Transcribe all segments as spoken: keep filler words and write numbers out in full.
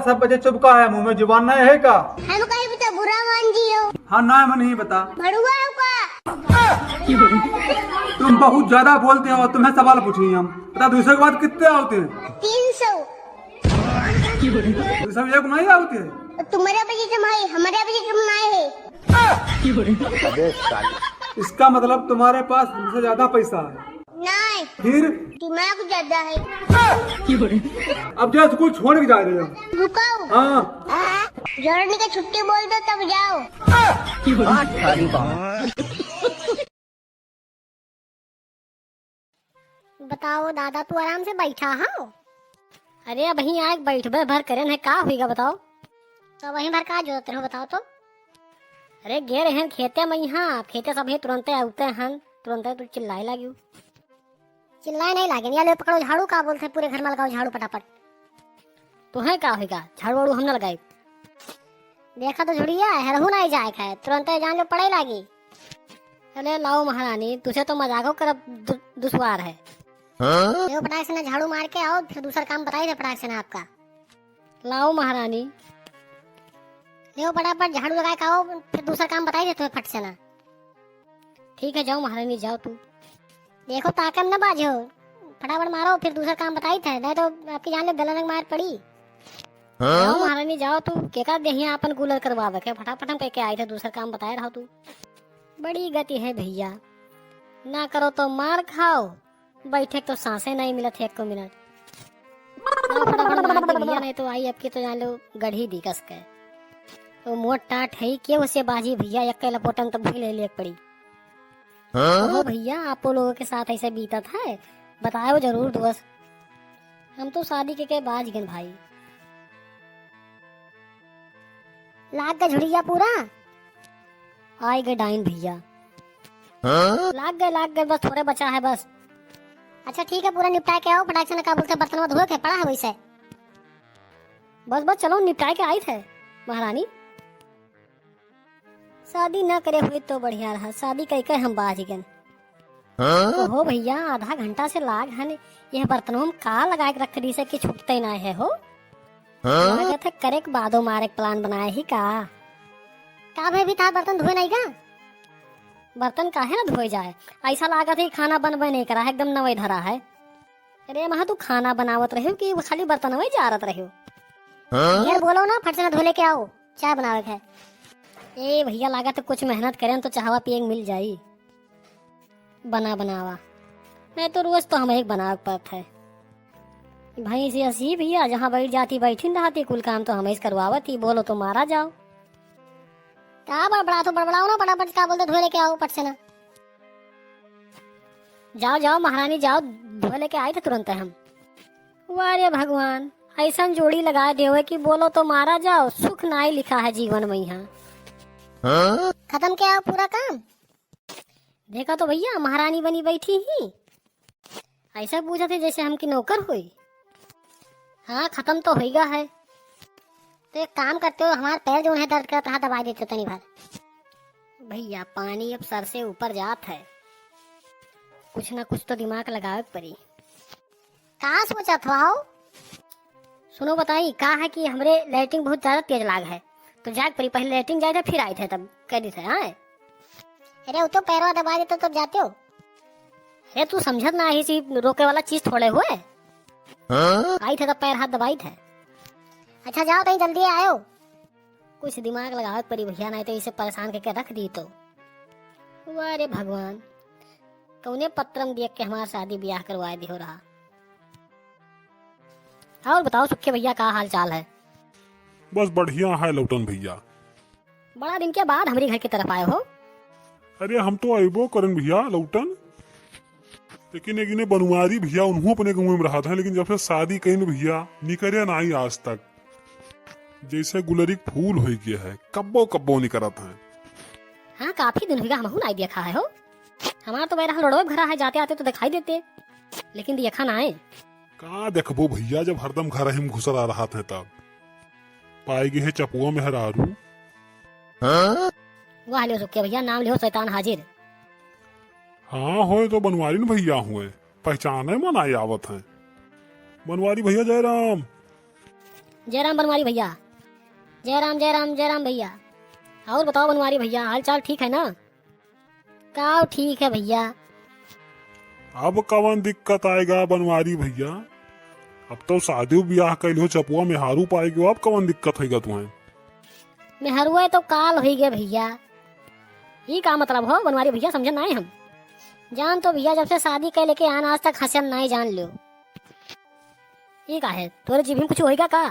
सब बच्चे चुप का है, मुँह में जुबान नहीं है का? हम कहीं भी तो बुरा मान जियो। हाँ, ना, हम नहीं बता। भड़ुआ है का? तुम बहुत ज्यादा बोलते हो, तुम्हें सवाल पूछे हम। बता, दूसरे के बाद कितने आते हैं? तीन सौ। दूसरे एक नहीं आते हैं? तुम्हारा बजट हम है, हमारा बजट हम नहीं है। अबे साले। इसका मतलब तुम्हारे पास हमसे ज्यादा पैसा है। नहीं। फिर? दिमाग ज्यादा है। अब जो स्कूल छोड़ के जा रहे हो। रुको। हाँ। जोड़ने की छुट्टी बोल दो तब जाओ। बताओ दादा, तू आराम से बैठा हो? अरे, अबहीं आए बैठबे भर करेन है, का हुईगा बताओ? तो वहीं भर का जोतत रहो, बताओ तो? अरे, गे रहेन खेते में, यहाँ खेते से अबहीं तुरंते आउते हन, तुरंते तू चिल्लाए लागियो। चिल्लाए नहीं लागे, या ले पकड़ो झाड़ू, का बोलते हैं, पूरे घर में लगाओ झाड़ू फटाफट। तुहे का होइगा, झाड़ू वाड़ू हम न लगाई। देखा तो झुड़िया, हेरहू नहीं जाए खाए, तुरंते जान लो पड़े लागी। अरे लाओ महारानी, तुझे तो मजाको करब दु-, दुश्वार है। हाँ? ले फटाक से ना झाड़ू मार के आओ, फिर दूसरा काम बताई दे फटाक से ना आपका। लाओ महारानी। ले फटाफट झाड़ू लगा के आओ, फिर दूसरा काम बताई दे तुम्हें फट से ना। ठीक है, जाओ महारानी, जाओ तू। देखो, ताकम न बाजो, फटाफट मारो, फिर दूसरा काम बताई थे, नहीं तो आपकी जान ले बेलनक मार पड़ी। हाँ? जाओ महारानी, जाओ तू, केका देहिया अपन कूलर करवावे के, फटाफट हम कह के आई थे, दूसरा काम बताए रहो तू। बड़ी गति है भैया, ना करो तो मार खाओ, बैठे तो सांसें नहीं मिलत है एको मिनट। हाँ, फटाफट मार दे भैया, नहीं तो आई आपकी तो जान लो गढ़ी दी कस के। वो मोट टाट है, के उसे बाजी भैया, एक लपोटन तो भूल ले पड़ी। हाँ? ओहो भैया, आप लोगों के साथ ऐसे बीतत है, बताओ जरूर दोस्त। हम तो शादी के, के बाज गन भाई। लाग गए झुड़िया पूरा? आए गए डाइन भैया। हाँ? लाग गए, लाग गए, बस थोड़े बचा है बस। अच्छा ठीक है, पूरा निपटा के आओ फटाक से, ना का बोलते बर्तन में धोए के पड़ा है वैसे। बस, बस, चलो निपटा के आई थे महारानी। शादी ना करे हुई तो बढ़िया रहा, शादी कई के हम बाज गन। हाँ? तो हो भैया, आधा घंटा से लाग हन, यह बर्तनों में का लगा के रख दी से कि छूटते ना है हो? हाँ? लागत है करे के बादो मारे के प्लान बनाए ही का? का भाई, भी था बर्तन धोए नहीं का? बर्तन काहे ना धोए जाए, ऐसा लागत है खाना बनबे नहीं करा है, एकदम नवे धरा है। अरे महा, तू खाना बनावत रहे हो कि वो खाली बर्तन में जारत रहे हो? हाँ? यार बोलो ना, फट से ना धो लेके आओ, चाय बनावे के है। ए भैया, लागत है कुछ मेहनत करें तो चाहवा पिए के मिल जाई। बना बनावा, नहीं तो रोज तो हम एक बनावे के पड़त है। भैंस ऐसी भैया, जहाँ बैठ जाती बैठी न रहती, कुल काम तो हम ही करवावत ही, बोलो तो मारा जाओ। का बड़बड़ा तो बड़बड़ाओ ना, फटाफट का बोलते धोए लेके आओ पट से ना। जाओ, जाओ महारानी, जाओ, धो लेके आए थे तुरंत हम। वाह रे भगवान, ऐसन जोड़ी लगा देवे कि बोलो तो मारा जाओ, सुख नाई लिखा है जीवन में यहाँ। हाँ? खत्म क्या हो पूरा काम? देखा तो भैया, महारानी बनी बैठी ही, ऐसा पूछा थे जैसे हमकी नौकर हुई। हाँ, खत्म तो होइगा है। तो एक काम करते हो, हमार पैर जो है दर्द करत रहा, दबा देते हो तनी भर। भैया, पानी अब सर से ऊपर जात है, कुछ ना कुछ तो दिमाग लगावे के पड़ी। का सोचत हो? सुनो बताई, का है कि हमरे लैट्रिन बहुत ज्यादा तेज लाग है, तो जाए के पड़ी, पहले लैट्रिन जाए थे, फिर आए थे, तब कह दी थे। हाँ, अरे वो तो पैरवा दबा देते तब जाते हो। अरे तू समझत ना, ऐसी रोके वाला चीज थोड़े हुए। हाँ? आई थे तो पैर हाथ दबाई थे। अच्छा जाओ, तई जल्दी आयो। कुछ दिमाग लगावत पड़ी भैया, नहीं तो इसे परेशान करके रख दी तो। वाह रे भगवान, कौने पत्रम देख के हमार शादी ब्याह करवा दियो रहा। और बताओ सुखे भैया, का हाल चाल है? बस बढ़िया है लौटन भैया। बड़ा दिन के बाद हमरी घर की तरफ आए हो। अरे हम तो अइबो करन भैया लौटन, लेकिन एक इन्हें बनवारी भैया, उन्हों अपने गाँव में रहत हैं, लेकिन जब से शादी कइन भैया निकरे नाई आज तक। जैसे गुलरी के फूल होई गया है, कब्बो कब्बो निकरत हैं। हाँ, काफी दिन होइगा, हमहू नाई देखा है हो। हमार तो बहरहाल रोडवे भरा है, जाते आते तो दिखाई देते, लेकिन देखा ना है। का देखबो भैया, जब हरदम घर ही में घुसरा रहत है तब। पाए गए है चपुआ मेहरारू। वाह लियो सुखे भैया, नाम लियो शैतान हाजिर। हाँ, होए तो बनवारी न भैया हुए, पहचाने में नाई आवत हैं। बनवारी भैया जयराम। जय राम बनवारी भैया। जय राम, जय राम, जय राम भैया। और बताओ बनवारी भैया, हाल चाल ठीक है ना? काव ठीक है भैया। अब कवन दिक्कत आएगा बनवारी भैया? अब तो शादी ब्याह कैल हो, चपुआ मेहारू पाए गयो, अब कवन दिक्कत होइगा तुम्हें? मेहरुआ तो काल होइगा भैया। ई का मतलब हो बनवारी भैया, समझे नाहीं हम। जान तो भैया, जब से शादी कैले के आन आज तक हंसन नाहीं जान ल्यो। ई का है, तोरे जीभ में कुछ होइगा का?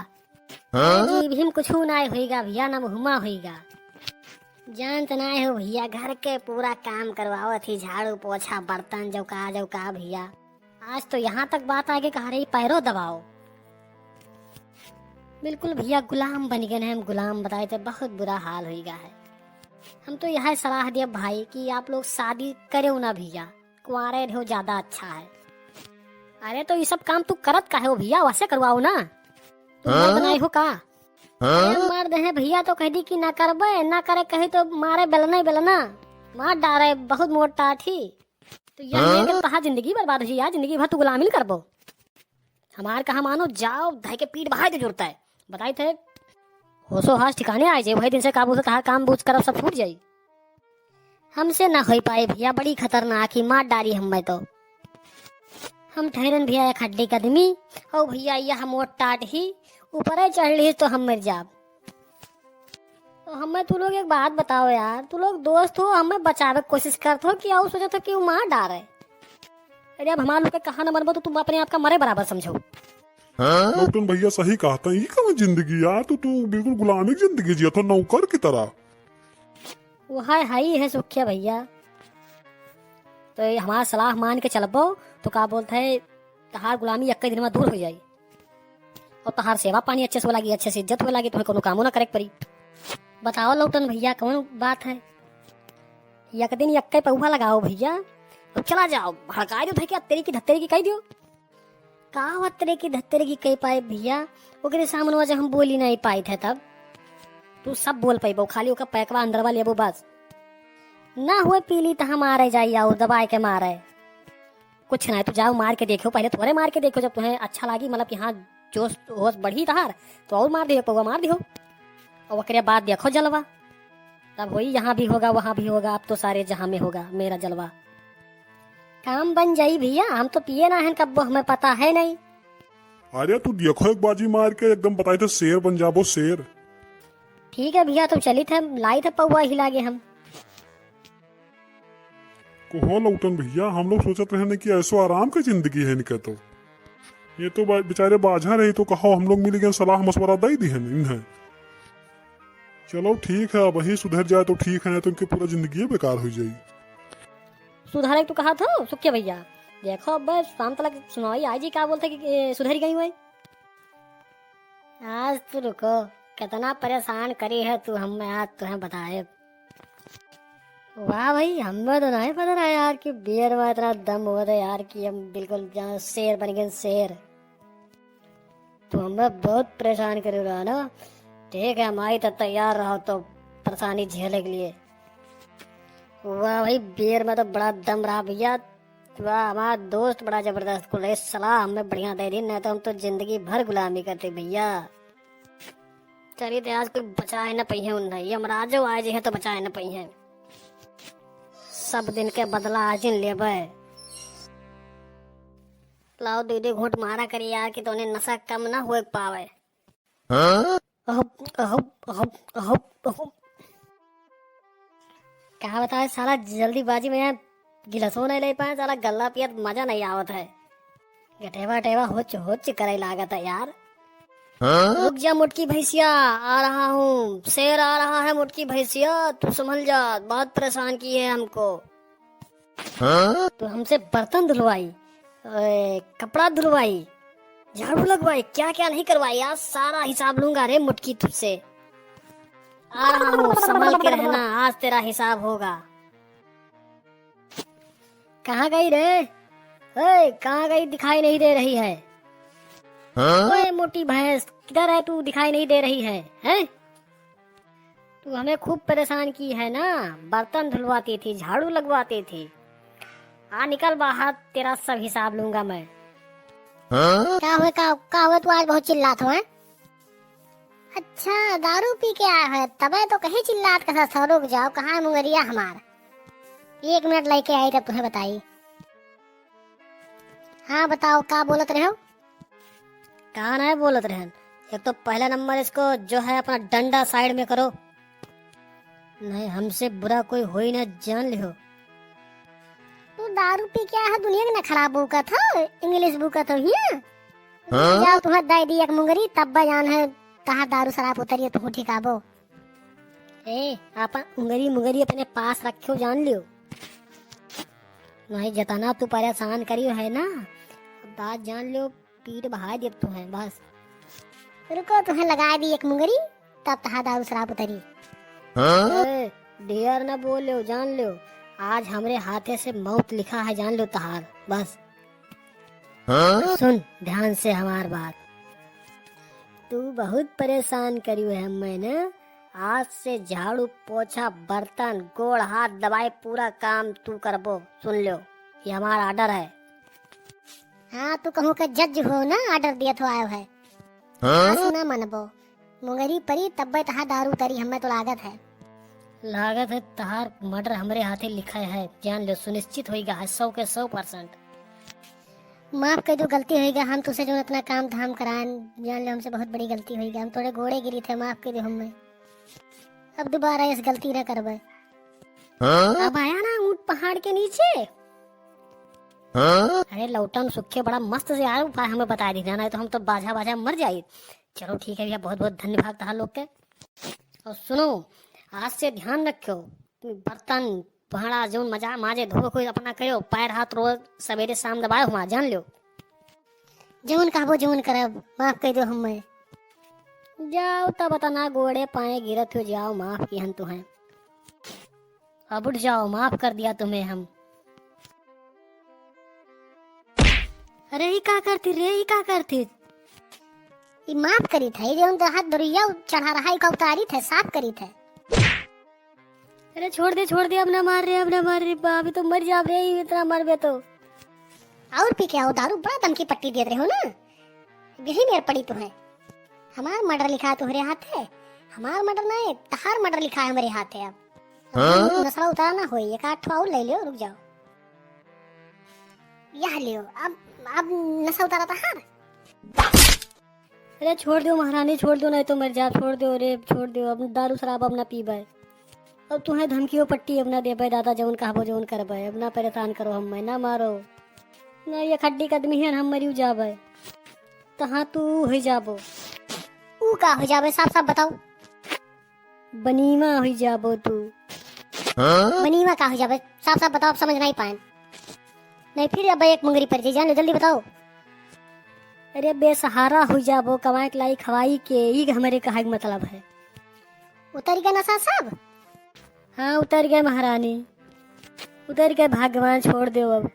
हाँ? जीभ में कुछ नाहीं होइगा भैया, ना मुँह मा होइगा। जानत नाहीं हो भैया, घर के पूरा काम करवावत ही, झाड़ू पोछा बर्तन जौका जौका भैया। आज तो यहाँ तक बात आगे कहा रही, पैरों दबाओ। बिल्कुल भैया, गुलाम बन गए हैं हम, गुलाम। बताए तो बहुत बुरा हाल होइगा है। हम तो यह सलाह दिया भाई कि आप लोग शादी करो ना भैया, कुंवारे रहो ज्यादा अच्छा है। अरे तो ये सब काम तू करत काहे हो भैया, वैसे करवाओ ना। तू हाँ? मर्द नहीं हो का? हाँ? अरे मर्द है भैया तो कह दी कि ना करबे, ना करे कही तो मारे बेलना ही बेलना, मार डारे बहुत मोट टाट ही। तो यह हाँ? लेके तहार जिंदगी बर्बाद हो जाई यार, जिंदगी भर तू गुलामी करबो। हमार कहा मानो, जाओ धै के पीठ बहाय के जुरता है। बताई थे होशो हाश ठिकाने आए जे, वही दिन से का बोलते तहार काम बूझ करब सब छूट जाई। हमसे ना होई पाए भैया, बड़ी खतरनाक ही, मार डारी हमें तो। हम ठहरन भैया एक हड्डी के आदमी, और भैया यह मोट टाट ही, ऊपर ही चढ़ ली तो हम मर जाब। तो हमें तू लोग एक बात बताओ यार, तू लोग दोस्त हो, हमें बचावे के कोशिश करत हो कि और सोचत हो कि वो मार डारे? अरे अब हमार लोग के कहा न मनबो तो तुम अपने आप का मरे बराबर समझो। हाँ? लौटन भैया सही कहता है, ये कौन जिंदगी यार, तू, तू बिल्कुल गुलामी की जिंदगी जिया तो नौकर की तरह। वो है, है ही है सुखिया भैया। तो ये हमार सलाह मान के चलबो तो का बोलत है, तहार गुलामी एक दिन में दूर हो जाई और तहार सेवा पानी अच्छे से हो लागी, अच्छे से इज्जत हो लागी, तुम्हें कोनो कामो ना करे के पड़ी। बताओ लौटन भैया, कौन बात है? एक दिन यक्के पौहा लगाओ भैया, तो चला जाओ, भड़काई दो थे कि अत्तेरी की धत्तेरी की कह दियो। का अत्तेरी की धत्तेरी की कह पाए भैया? ओकरे सामने वजह हम बोली नहीं पाई थे तब। तू सब बोल पाइबो, खाली ओका पैकवा अंदरवा लेबो बस। ना हुए पीली त हम आ रहे जाई और दबाए के मारे। कुछ ना, तू जाओ मार के देखो, पहले थोड़े मार के देखो, जब तुम्हें अच्छा लागी, मतलब कि हाँ जोश होश बढ़ी तहार, तो और मार दियो, पौवा मार दियो, और ओकरे बाद देखो जलवा, तब होई यहाँ भी होगा, वहाँ भी होगा, अब तो सारे जहाँ में होगा मेरा जलवा। काम बन जाई भैया, हम तो पिए ना हैं कब्बो, हमें पता है नहीं। अरे तू देखो एक बाजी मार के, एकदम बताई थे शेर बन जाबो शेर। ठीक है भैया, तो चली थे, लाई थे पौवा हिला के हम। कहो लौटन भैया, हम लोग सोचत रहे न कि ऐसो आराम के जिंदगी है इनके तो। ये तो बा-, बेचारे बाझा रही तो कहो हम लोग मिल गए, सलाह मशवरा दे दी है इन्हें। चलो ठीक है, अब वही सुधर जाए तो ठीक है, नहीं तो इनकी पूरा जिंदगी बेकार हो जाई। सुधारे तू कहा था सुखिया भैया, देखो अब शाम तक सुनाई आई जी का बोलते कि ए, सुधर गई हुई। आज तू रुको, कितना परेशान करी है तू हमें, आज तुम्हें बताए। वाह भाई, हमें तो नहीं पता रहा यार कि बियर में इतना दम होता है यार कि हम बिल्कुल जहाँ शेर बन गए शेर। तू हमें बहुत परेशान करे रहा ना। ठीक है, हम आई तो तैयार रहो तो परेशानी झेले के लिए। वाह भाई, बियर में तो बड़ा दम रहा भैया। वाह, हमारा दोस्त बड़ा जबरदस्त कुल है, सलाह हमें बढ़िया दे दी, नहीं तो हम तो जिंदगी भर गुलामी करते भैया। चलिए तो आज कोई बचाए न पइहे उन्हें, यमराजो आए जे है तो बचाए न पइहे। सब दिन के बदला आज इन लेबे। लाओ दो दो घूंट मारा करी यार कि तोने नशा कम ना होए पावे। हाँ? अहब, अहब, अहब, अहब, अहब। का बताए साला, जल्दीबाजी में यहाँ गिलासो नहीं ले पाए, साला गल्ला पियत मजा नहीं आवत है। गटेवा टेवा होच होच करे लागत है यार। हाँ? रुक जा मोटकी भैंसिया, आ रहा हूँ, शेर आ रहा है मोटकी भैंसिया, तू संभल जा, बहुत परेशान की है हमको। हाँ? तू हमसे बर्तन धुलवाई, ए, कपड़ा धुलवाई, झाड़ू लगवाई, क्या क्या नहीं करवाई, आज सारा हिसाब लूंगा रे मोटकी तुझसे। आ रहा हूँ, संभल के रहना, आज तेरा हिसाब होगा। कहाँ गई रे? ओए, कहाँ गई, दिखाई नहीं दे रही है? हाँ? ओए मोटी भैंस, किधर है तू, दिखाई नहीं दे रही है, हैं? तू हमें खूब परेशान की है ना, बर्तन धुलवाती थी, झाड़ू लगवाती थी। आ निकल बाहर, तेरा सब हिसाब लूंगा मैं। हाँ? का हुए, का, का हुए, तू आज बहुत चिल्लात हो, हैं? अच्छा, दारू पी के आए हो, तबे तो कहीं चिल्लात कसा था। रुक जाओ, कहाँ है मुंगरिया हमार? एक मिनट लेके आई, तब तुम्हें बताई। हाँ, बताओ, का बोलत रहे हो? का नाहीं बोलत रहन? एक तो पहला नंबर इसको जो है अपना डंडा side में करो, नहीं हमसे बुरा कोई होई ना, जान लिहो। तू दारू पी के आए हो, दुनिया के ना खराब बूकत हो, English बूकत हो हिया। हाँ? जाओ, तुम्हें दे दी एक मुंगरी, तब बा जान है तहार दारू शराब उतरी है, तू ठीक आबो। ए, आपन उंगरी मुंगरी अपने पास रखियो, जान लियो। नहीं, जतना तू परेशान करियो है ना, बात जान लियो, पीठ बहाय देब तुहें, बस। रुको, तुहें लगाय दी एक मुंगरी, तब तहार दारू शराब उतरी। हाँ? ए, ढेर ना बोलियो, जान लियो, आज हमरे हाथे से मौत लिखा है, जान लियो तहार, बस। हाँ? सुन ध्यान से हमार बात। तू बहुत परेशान करियो है हमें ना। आज से झाड़ू, पोछा, बर्तन, गोड़, हाथ दबाए, पूरा काम तू करबो। सुन लो, ये हमार order है। हाँ, तू कहूँ का जज हो ना, order दिया तो आयो है। हाँ? आज ना मनबो। मुंगरी परी तब्बे तहार दारू उतरी, हमें तो लागत है। लागत है तहार murder हमरे हाथे लिखा है, जान लो, सुनिश्चित होइगा है, सौ के सौ percent। माफ कर दो, गलती होइगा, हम तुसे जो इतना काम धाम कराएन, जान लो, हमसे बहुत बड़ी गलती होइगा, हम तोरे गोड़े गिरी थे, माफ कर दो हमें, अब दोबारा इस गलती ना करबे। हाँ? अब आया ना ऊंट पहाड़ के नीचे। हाँ? अरे लौटन सुखे बड़ा मस्त से यार उपाय हमें बता दी, नहीं तो हम तो बाझा बाझा मर जाई। चलो ठीक है भैया, बहुत बहुत धन्यवाद तहार लोग के। और सुनो, आज से ध्यान रखो, बर्तन भाड़ा जौन मजा माजे धोवे कोई अपना करो, पैर हाथ रोज सवेरे शाम दबाए हुआ, जान लो। जौन कहबो जौन करब, माफ कर दो हमें। जाओ तब बता ना गोड़े पाए गिरत हो, जाओ माफ किहन तुहें। अब उठ जाओ, माफ कर दिया तुम्हें हम। अरे, ई का करती रे, ई का करती? ई माफ करी थे, ई जौन तो हाथ दरिया चढ़ा रहा है, ई का उतारी थे, साफ करी थे। अरे, छोड़ दे, छोड़ दे, अब ना मार रे, अब ना मार रे, बा-, अभी तो मर जाब रे, इतना मरबे तो। और पी के आओ दारू, बड़ा दम की पट्टी देत रहे हो ना, यही मेर पड़ी तुहें। हमार murder लिखा है तुहरे हाथे, हमार murder ना है, तहार murder लिखा है हमरे हाथे। अब हाँ? नशा उतारा ना होई, एक आध ठो और ले लियो, रुक जाओ। यह लियो, अब, अब नशा उतारा तहार। अरे छोड़ दो महारानी, छोड़ दो, नहीं तो मर जा, छोड़ दो रे, छोड़ दो, अब दारू शराब अब ना पीबे। अब तुहें धमकियो पट्टी अब ना देबे दादा, जौन कहबो जौन करबे, अब ना परेशान करो हमें, ना मारो, ना ये खड्डी कदमी है, हम मरियो जाबे। तहाँ तू हो जाबो। ऊ का हो जाबे, साफ साफ बताओ। बनीमा हो जाबो तू। हाँ? बनीमा का हो जाबे, साफ साफ बताओ, अब समझ नहीं पाए। नहीं फिर अब एक मुंगरी पर जाई, जान लो, जल्दी बताओ। अरे बेसहारा हो जाबो, कमाए के लाई खवाई के, ई हमरे कहे के मतलब है। उतर गया नशा सब? हाँ, उतर गए महारानी, उतर गए, भगवान छोड़ दो अब।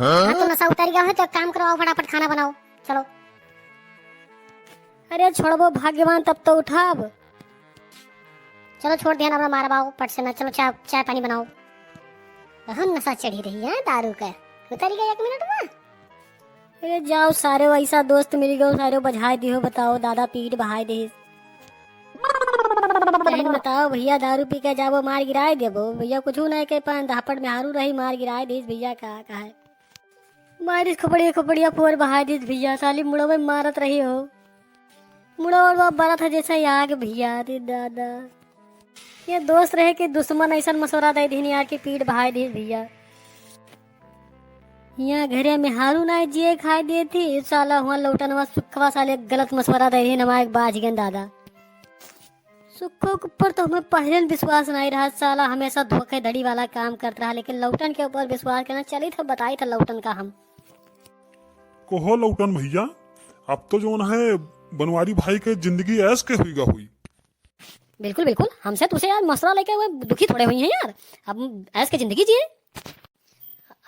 हाँ, तो नशा उतर गया है, तो एक काम करो, आओ फटाफट खाना बनाओ, चलो। अरे छोड़बो भाग्यवान, तब तो उठाब। चलो छोड़ दिया ना, अपना मार बाओ पट से ना, चलो चाय, चाय पानी बनाओ। बहुत नशा चढ़ी रही है दारू का, उतर गया एक मिनट में। अरे जाओ सारे, वैसा दोस्त मिल गयो, सारे बझाए दिहो, बताओ दादा पीठ बहाए दे। बहन बताओ भैया, दारू पी के जाबो मार गिराए देबो भैया, कुछ ना के पान धापड़ में हारू रही, मार गिराए दीस भैया, का कहे। मारिस खोपड़िया खोपड़िया फोर बहाए दीस भैया, साली मुड़वे मारत रही हो। मुड़वा उड़वा बरत है जैसे आग भैया, अरे दादा। ये दोस्त रहे कि दुश्मन, ऐसन मशवरा दे दीन यार कि पीठ बहाए दीस भैया। यहाँ घरे में हारू ना जिए खाए दिए थी, साला हुआ लौटनवा सुखवा साले गलत मशवरा दे दीन, हमारे बाज गए दादा। सुखो के ऊपर तो हमें पहले न विश्वास नहीं रहा, साला हमेशा धोखेधड़ी वाला काम करता रहा, लेकिन लौटन के ऊपर विश्वास करना चली था, बताई था लौटन का हम। कहो लौटन भैया, अब तो जौन है बनवारी भाई के जिंदगी ऐश के हुईगा हुई। बिल्कुल, बिल्कुल, हमसे तुसे यार मशवरा लेके वो दुखी थोड़े हुई हैं यार, अब ऐश के जिंदगी जिए।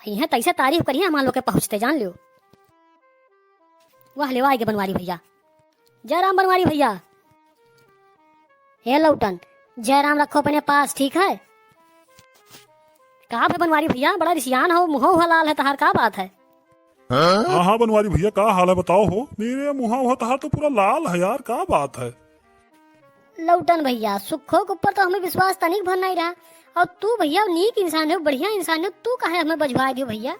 यहाँ तैसे तारीफ करिए हमारे लोग के पहुँचते, जान लियो। वाह, लेवा आइगे बनवारी भैया। जय राम बनवारी भैया। हे लौटन, जय राम रखो अपने पास, ठीक है? का भे बनवारी भैया, बड़ा रिसियान हो, मुँहो हुआ लाल है तहार, का बात है? हाँ, हाँ बनवारी भैया, का हाल है बताओ हो? मेरे मुँहा हुआ तहार तो पूरा लाल है यार, का बात है? लौटन भइया, सुखो के ऊपर तो हमें विश्वास तनिक भर नाहीं रहा। अउर तू भइया नीक इंसान हो, बढ़िया इंसान हो, तू काहे हमें बझवाइ दियो भइया?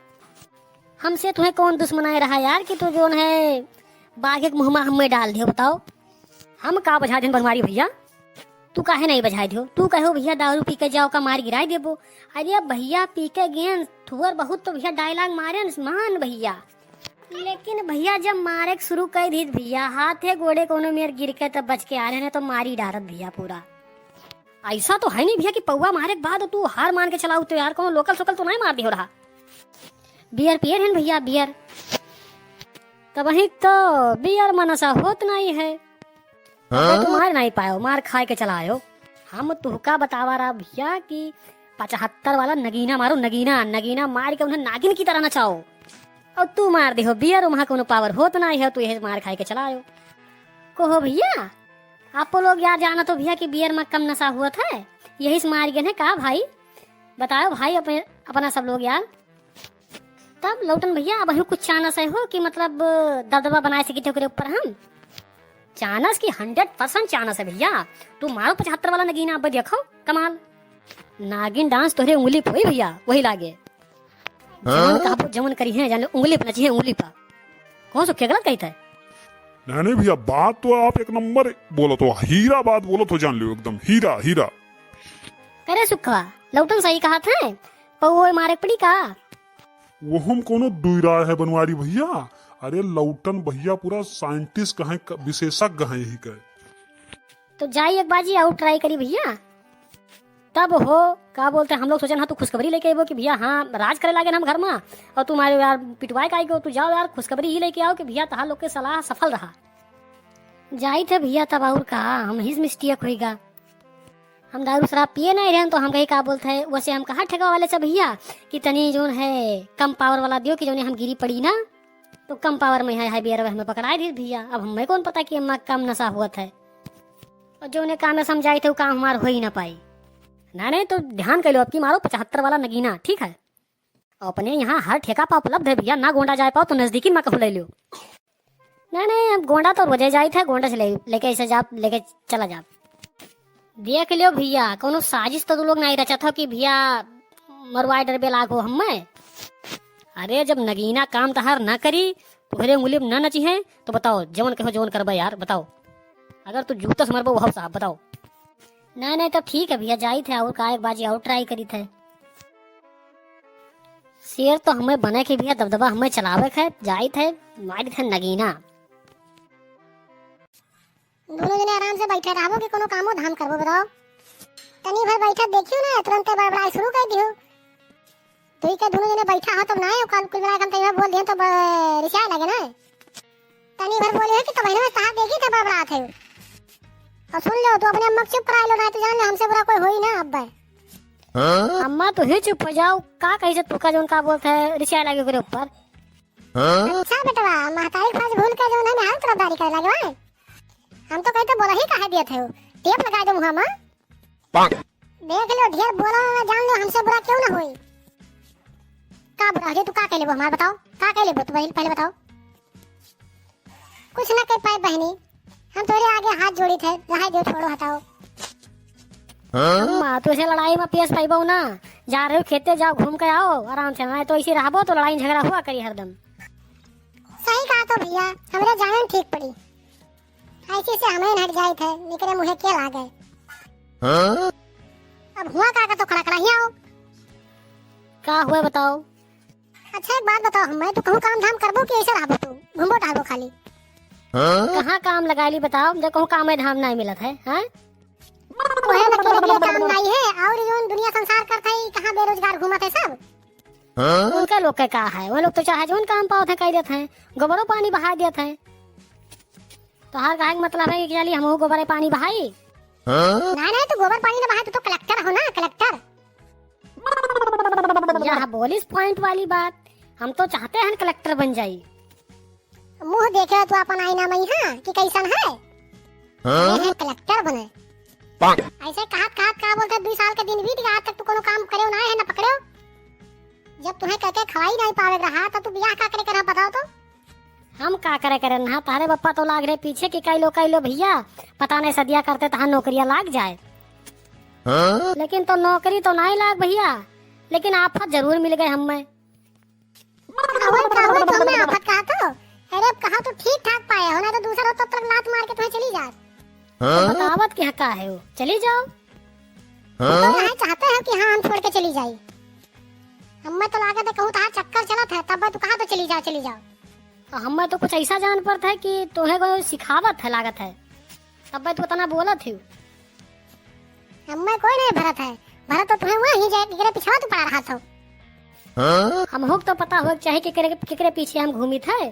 हमसे तुहें कौन दुश्मनाई रहा यार कि तू जौन है बाघ के मुँह मा हमें डाल दियो, बताओ? हम का बझाइ देन बनवारी भइया? तू काहे नाहीं बझाइ दियो? तू कहो भइया दारू पी के जाओ का मार गिराइ देबो। अरे भइया पी के गेन थोर बहुत तो भइया dialogue मारेन मान भइया। लेकिन भइया जब मारे के शुरू कइ दीत भइया, हाथे गोड़े कौनो मेर गिर के तब बच के आ रहे हैं तो मारी डारत भइया पूरा। अइसा तो है नाहीं भइया कि पौवा मारे के बाद तू हार मान के चला उठ्यो यार, कौनो लोकल सोकल तो नाहीं मार दियो रहा। Beer पिए रहेन भइया, beer। तबहिक तो beer मा नशा होत नाहीं है। अबे तू मार नाहीं पायो, मार खाइ के चला आयो। हम तुहका बतावा रहा भइया कि पचहत्तर वाला नगीना मारो, नगीना, नगीना मार के उन्हें नागिन की तरह नचाओ। अउर तू मार दिहो beer, उहाँ कौनो power होत नाहीं है, तू यही मार खाइ के चला आयो। कहो भइया, आपो लोग यार जानत हो भइया कि beer मा कम नशा होत है, यही से मार गए हैं का भाई? बताओ भाई अपने, अपना सब लोग यार। तब लौटन भइया, अबहियो कुछ चानस है हो कि मतलब दबदबा बनाए सकित हो ओकरे ऊपर हम? चानस की hundred percent चानस है भइया। तू मारो पचहत्तर वाला नगीना, अब देखो कमाल। नागिन dance तोहरे उंगली पे होई भइया, वही लागे। जवन कहबो, जवन करिहैं, जाने उंगली पे नचिहैं, उंगली पे। कौन सो क्या गलत कहित है? नहीं, नहीं भइया, बात तो आप एक नंबर बोलत हो, हीरा बात बोलत हो, जान लियो एकदम हीरा, हीरा। करे सुखवा, लौटन सही कहत है, पौवो मारे पड़ी का? वहू मा कौनो दुई राय है बनवारी भइया। अरे लौटन भइया पूरा scientist कहें, क-, विशेषज्ञ हैं यही के। तो जाई एक बाजी और try करी भइया। तब हो, का बोलते हैं, हम लोग सोचन हाँ तू खुशखबरी लेके अइबो कि भइया हाँ राज करे लागेन हम घर मा, अउर तू मारे यार पिटवाए का आइगो, तू जाओ यार खुशखबरी ही लेके आओ कि भइया तहार लोग के सलाह सफल रहा। जाइत है भइया, तब और का, हमहीं से mistake होइगा। हम दारू शराब पिए नाहीं रहेन, तो हम कही का बोलत है, वैसे हम कहा ठेका वाले से भइया कि तनी जौन है कम power वाला दियो कि जौने हम गिरी पड़ी ना, तो कम power मा है, है beer हमें पकड़ाइ दीत भइया। अब हमें कौन पता कि एमा कम नशा होत है, अउर जौने काम मा हम जाइत है वो काम हमार होइ ना पाई। नाहीं, नाहीं, तो ध्यान कइ लो, अब की मारो पचहत्तर वाला नगीना, ठीक है? अपने यहाँ हर ठेका पर उपलब्ध है भइया, ना गोंडा जाए पाओ तो नजदीकी मा कहूँ लइ लियो। नाहीं, नाहीं, अब गोंडा तो रोजे जाइत है, गोंडा से ले, लेके ऐसे जा, लेके चला जा। देख लियो भइया, कौनो साजिश तो तू लोग नाहीं रचत हो कि भइया मरवाए डरबे लागो हमें। अरे जब नगीना काम तहार ना करी, तोहरे उंगली पे ना नचिहैं, तो बताओ जवन कहो जवन करबे यार, बताओ। अगर तू जूता से मरबो, वह साहब बताओ। नाहीं, नाहीं, तब ठीक है भइया, जाइत है और का एक बाजी और try करित है। शेर तो हमें बने के भइया, दबदबा हमें चलावे के है, जाइत है, मारित है नगीना। दुनो जने आराम से बैठे रहबो कि कोनो कामो धाम करबो, बताओ? तनी भर बैठा देखियो ना, तुरंते बड़बड़ाए शुरू कर दियो। दुई के दुनो जने बैठा हो तब ना, काल कुल मिला के हम तैयार बोल दिए तो ब-, रिसाए लगे ना। तनी भर बोले है कि तब बहनों में कहा देखी थे बड़बड़ात है। और सुन लो, तू अपने अम्मा के चुप कराई लो, ना तो जान लो हमसे बुरा कोई होई ना अब। हाँ? अम्मा तू ही चुप हो जाओ, का कही से तू का जौन का बोलत है, रिसाए लगे ओकरे ऊपर। हाँ? अच्छा बेटवा, महतारी के फर्ज भूल के जौन है मेहरारू तरफदारी करे लगे, वाह। हम तो कही तो बोला ही काहे दिए थे, टेप लगा दे मुँह मा। देख लो, ढेर बोला ना, जान लो, हमसे बुरा क्यों ना होई। का बुरा हो जाए, तू का कह लेबो हमार, बताओ, का कह लेबो तू, पहले, पहले बताओ। कुछ ना कह पाए बहनी, हम तोरे आगे हाथ जोड़ी थे, रहा दो, छोड़ो, हटाओ। हाँ? अम्मा, तू ऐसे लड़ाई मा पेश पाइबो ना, जा रहे हो खेते, जाओ घूम के आओ आराम से, ना तो ऐसे रहबो तो लड़ाई झगड़ा हुआ करी हरदम। सही कहा तो भैया, हमरे जाने ठीक पड़ी। ऐसे से हमें हट जाइत है, निकरे मुँहे के लागे। हाँ? अब हुआ का, का तो खड़ा खड़ा ही आओ। का हुआ बताओ? अच्छा एक बात बताओ, हमें तू कहूँ काम धाम करबो कि ऐसे रहबो तू, घूमबो टहलबो खाली? हाँ? कहाँ काम लगाइली बताओ, जब कहूँ काम धाम नहीं मिलत है, हाँ? ओहे ना के लिए काम नहीं है, और जौन दुनिया संसार करत है, कहाँ बेरोजगार घूमत है सब? हाँ? उनका लोग के का है, वो लोग तो चाहे जौन काम पावत है, कह देत है, गोबरो पानी बहा देत है। तोहार कहे के मतलब है कि चली हमहू गोबरे पानी बहाई? हाँ? नहीं, नहीं, तू गोबर पानी ना बहाए, तू तो कलेक्टर हो ना, कलेक्टर। यह बोलिस point वाली बात, हम तो चाहते हैं कलेक्टर बन जाई। मुँह देखे तू अपन आईना में, हाँ, कि कैसन है? हाँ? ये है कलेक्टर बने। पाक। ऐसे कहत कहत का बोलते, दुई साल के दिन बीत गया, आज तक तू कोनो काम करे ना है ना पकड़े। जब तुम्हें कह के खवाई नहीं पावे रहा, तो तू बियाह का करे करहा बताओ तो? हम का करे करे ना, तहरे बप्पा तो लाग रहे पीछे कि कई लो, कई लो भइया, पता नहीं सदिया करते तहार नौकरिया लाग जाए। हाँ? लेकिन तो नौकरी तो नहीं लाग भइया, लेकिन आफत जरूर मिल गए हमें। अउर का हुआ, तू हमें आफत कहा तो? अरे अब कहा तो ठीक ठाक पाए हो, ना तो दूसर हो तब तक लात मार के तुम्हें चली जात। हाँ? बतावत के का है वो, चली जाओ। हाँ? तो यहाँ चाहते हो कि हाँ हम छोड़ के चली जाई। हमें तो लागत है कहूँ तहार चक्कर चलत है, तब तू कहा तो चली जाओ, चली जाओ। तो हमें तो कुछ ऐसा जान पड़त है कि तुम्हें कोई सिखावत है लागत है, तब तू इतना बोलत हो। हमें कोई नहीं भरत है, भरत तो तुम्हें वहीं जाए, एकरे पिछवा तू पड़ा रहा था। हाँ? हमहू के तो पता हो चाहे केकरे, केकरे पीछे हम घूमित है।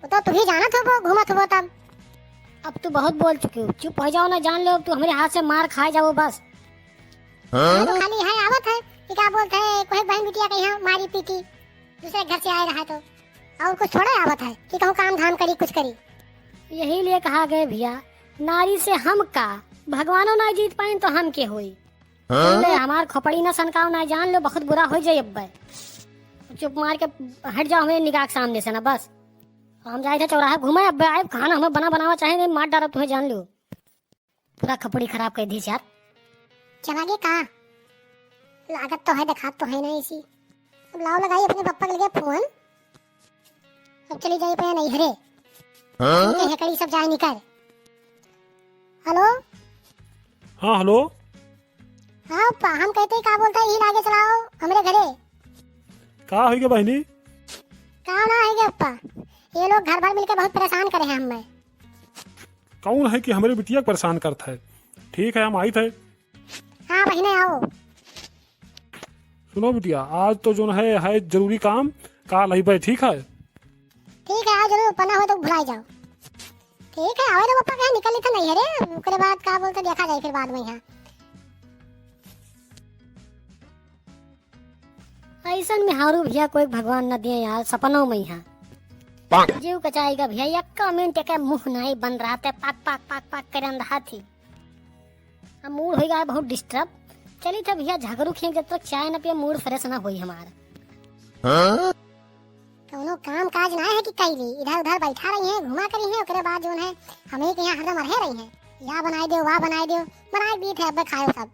वो तो तू ही जानत होबो, घूमत होबो तब। अब तू बहुत बोल चुकी हो, चुप हो जाओ ना, जान लो तू हमरे हाथ से मार खाए जाओ बस। हाँ? हमें तो खाली है आवत है कि का बोलते हैं, कोई बहन बिटिया के यहाँ मारी पीटी, दूसरे घर से आए रहा तो, और कुछ थोड़ा आवत है कि कहूँ काम धाम करी, कुछ करी। यही लिए कहा गए भइया, नारी से हम का, भगवानो ना जीत पाइन तो हम के होई। हाँ? ले, हमार खोपड़ी ना सनकाओ ना, जान लो, बहुत बुरा हो जाए अब्बे। चुप मार के हट जाओ हमें निगाह के सामने से ना, बस। हम जाए थे चौराहा घूमे, अब्बे आए खाना हमें बना बनावा चाहे नहीं, मार डालब तुम्हें, जान लो। पूरा खोपड़ी खराब कर दी यार। चला गए का? लागत तो है, देखात तो है ना इसी। अब लाओ लगाई अपने पप्पा के लगे फोन। अब चली जाई पे नैहरे। हाँ? इनके हेकड़ी सब जाए निकल। हेलो? हाँ, हेलो। हाँ पप्पा, हम कहते ही का बोलता है, यही लागे चलाओ हमरे घरे। का होइगे बहिनी? का ना होइगे पप्पा, ये लोग घर भर मिलके बहुत परेशान करे हैं हमें। कौन है कि हमरे बिटिया के परेशान करत है? ठीक है, हम आइत है। हाँ बहिने, आओ। सुनो बिटिया, आज तो जोन है, है जरूरी काम, काल अइबे, ठीक है? ठीक है, आओ जरूर, पना हो तो भुलाई जाओ। ठीक है, आवे तो पप्पा कहे निकल लेते नहीं है रे, ओकरे बाद का बोलते देखा जाए फिर बाद में यहाँ। ऐसन मेहरारू भइया कोई भगवान न दिए यार, सपनों में यहाँ। जीव कचाई का भइया, यक्का मिनट के मुँह नहीं बन रहा थे, पाक, पाक, पाक, पाक करन रहा थी। अब मूड होई गया बहुत डिस्टर्ब। चली था भइया, झगड़ू खेल जब तक चाय न पिए, मूड फ्रेश ना होई हमार। हाँ? कौनो काम काज ना है कि कैली, इधर उधर बैठा रही है, घुमा करी है, ओकरे बाद जोन है, हमें के यहाँ हरदम अरहे रही है, या बनाए दो, वा बनाए दो, बनाए बीत है, अब खायो सब।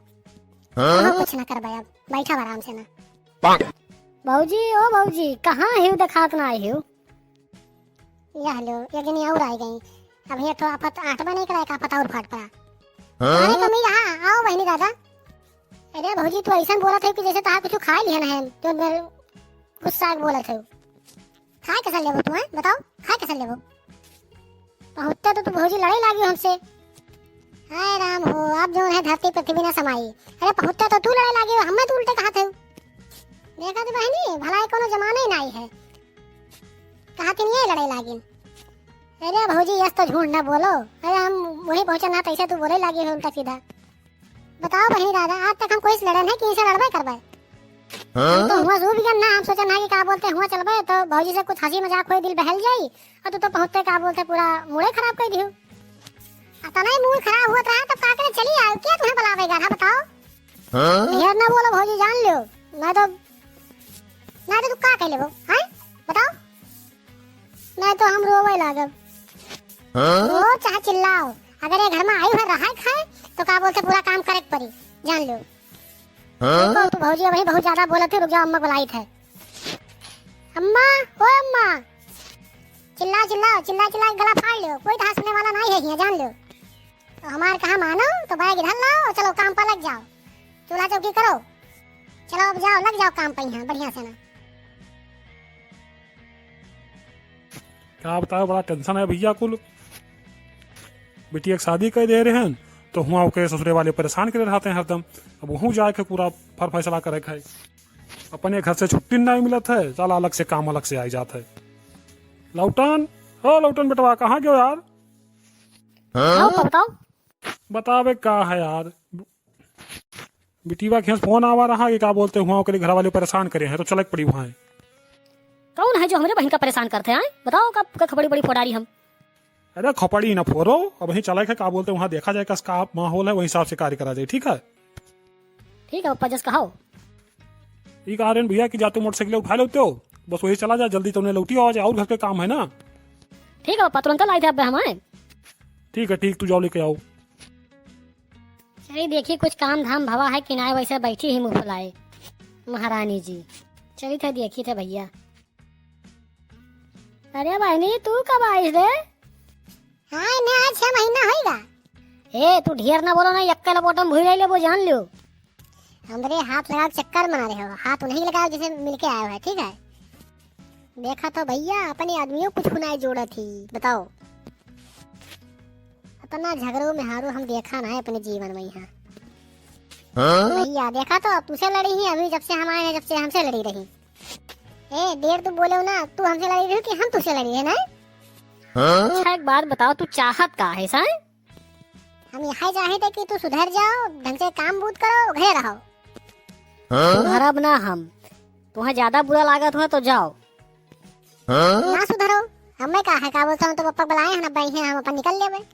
हाँ? कहाँ कुछ ना करबे अब, बैठा आराम से ना। भौजी, ओ भौजी, कहाँ हिउ, देखात ना आई हिउ? यह लो, एक जनी और आई गई। अब ये तो आफत आठ बने के लायक आफत और फाट पड़ा। हाँ? अरे कमी रहा, आओ बहिनी दादा। अरे भौजी, तू ऐसन बोलत है कि जैसे तहार कुछ खाए लिहन है, तो मैं गुस्सा के बोलत है। खाए कैसे लेबो तू, हैं? बताओ, खाए कैसे लेबो? पहुँचता तो तू भौजी लड़े लागी हमसे। हाय राम हो, अब जोन है धरती पृथ्वी ना समाई। अरे पहुँचता तो तू लड़े लागी, हमें तू उल्टे कहत है। देखा तो बहिनी, भलाई कोनो जमाना ही नहीं है। कहा कि नहीं लड़े लागिन। अरे भौजी, यस तो झूठ ना बोलो। अरे हम वही पहुँचन ना, तैसे तू बोले लागी है उल्टा सीधा। बताओ बहिनी दादा, आज तक हम कोई से लड़न है कि इनसे लड़बे करबे? हाँ? हम तो हुआ जू बिगन ना, हम सोचन है कि का बोलते हुआ चलबे तो भौजी से कुछ हंसी मजाक होई, दिल बहल जाई, और तू तो पहुँचते का बोलते पूरा मूडे खराब कर दियो। अतना ही मूड खराब हुआ रहा तब का करे चली आयो, क्या तुम्हें बुलावेगा ना बताओ? हाँ? ढेर ना बोलो भौजी, जान लियो, नहीं तो, नहीं तो तू का कह लेबो, हैं? बताओ। नहीं तो हम रोवे लागब। हाँ? रो चाहे चिल्लाओ, अगर ये घर में आई हुई रहा खाए तो का बोलते पूरा काम करे के पड़ी, जान लो। हाँ? रुको, तू भौजी अबही बहुत ज्यादा बोलत है, रुक जाओ, अम्मा बुलाइत है। अम्मा, ओ अम्मा, चिल्लाओ, चिल्लाओ, चिल्ला चिल्ला के गला फाड़ लियो, कोई तो सुनने वाला नहीं है यहाँ, जान लो। तो हमार कहा मानो, तो बैग इधर लाओ, चलो काम पर लग जाओ, चूल्हा चौकी करो, चलो अब जाओ, लग जाओ काम पर यहाँ बढ़िया से ना। का बताओ, बड़ा टेंशन है भैया कुल। बिटिया के शादी कर दे रहे हैं, तो हुआ ओके ससुरे वाले परेशान करे रहते हैं हरदम। अब वहूँ जाए के पूरा फर फैसला करे के है। अपने घर से छुट्टी नहीं मिलत है, साला अलग से काम अलग से आई जात है। लौटन, ओ लौटन बेटवा, कहाँ गयो यार? हाँ, बताओ। बतावे का है यार, बिटिया के फोन आवा रहा कि का बोलते हुआ ओकरे घर वाले परेशान करे हैं, तो चले के पड़ी वहाँ। कौन है जो हमरे बहन का परेशान करते हैं? बताओ, का, का खपड़ी बड़ी फोड़ारी हम? अरे खपड़ी ना फोड़ो, अबहीं चले के का बोलते वहाँ देखा जाए कस का माहौल है, वही हिसाब से कार्य करा जाए, ठीक है? ठीक है पप्पा, जस कहो। ई कहा रहे भैया कि जाते मोटरसाइकिल उठा लेते हो, बस वही चला जा, जल्दी तो उन्हें लौटी आवा जाए, और घर के काम है ना। ठीक है पप्पा, तुरंत लाई थे अब हम आए। ठीक है, ठीक, तू जाओ लेके आओ। चली देखी कुछ काम धाम भवा है कि नाहीं, वैसे बैठी ही मुँह फुलाए महारानी जी। चली थे देखी थे भैया। अरे बहनी, तू कब आइस रे? हाँ, इन्हें आज छह महीना होइगा। ए, तू ढेर ना बोलो ना, यक्का लपोटा में भूल जाइले, वो जान लियो। हमरे हाथ लगाओ चक्कर मना रहे हो, हाथ उन्हीं लगाओ जिसे मिलके आए हो, ठीक है? देखा तो भैया, अपने आदमियों कुछ नाई जोड़त ही, बताओ। इतना झगड़ू मेहारू हम देखा ना है अपने जीवन में यहाँ। हाँ? भैया, देखा तो, अब तुझसे लड़ी ही, अभी जब से हम आए हैं, जब से हमसे लड़ी रही। ए, देर तू बोले हो ना, तू हमसे लड़ी रही हो कि हम तुझसे लड़ी है ना? हाँ? अच्छा, एक बात बताओ, तू चाहत का है, सा? हम यही चाहत है कि तू सुधर जाओ, ढंग से काम बूत करो, घरे रहो। हाँ? सुधरब ना हम, तुम्हें ज्यादा बुरा लागत हो तो जाओ। हाँ? ना सुधरो, हमें का है, का बोलता हूँ तो पप्पा बुलाए हैं ना, भाई हैं, हम अपन निकल लेबे।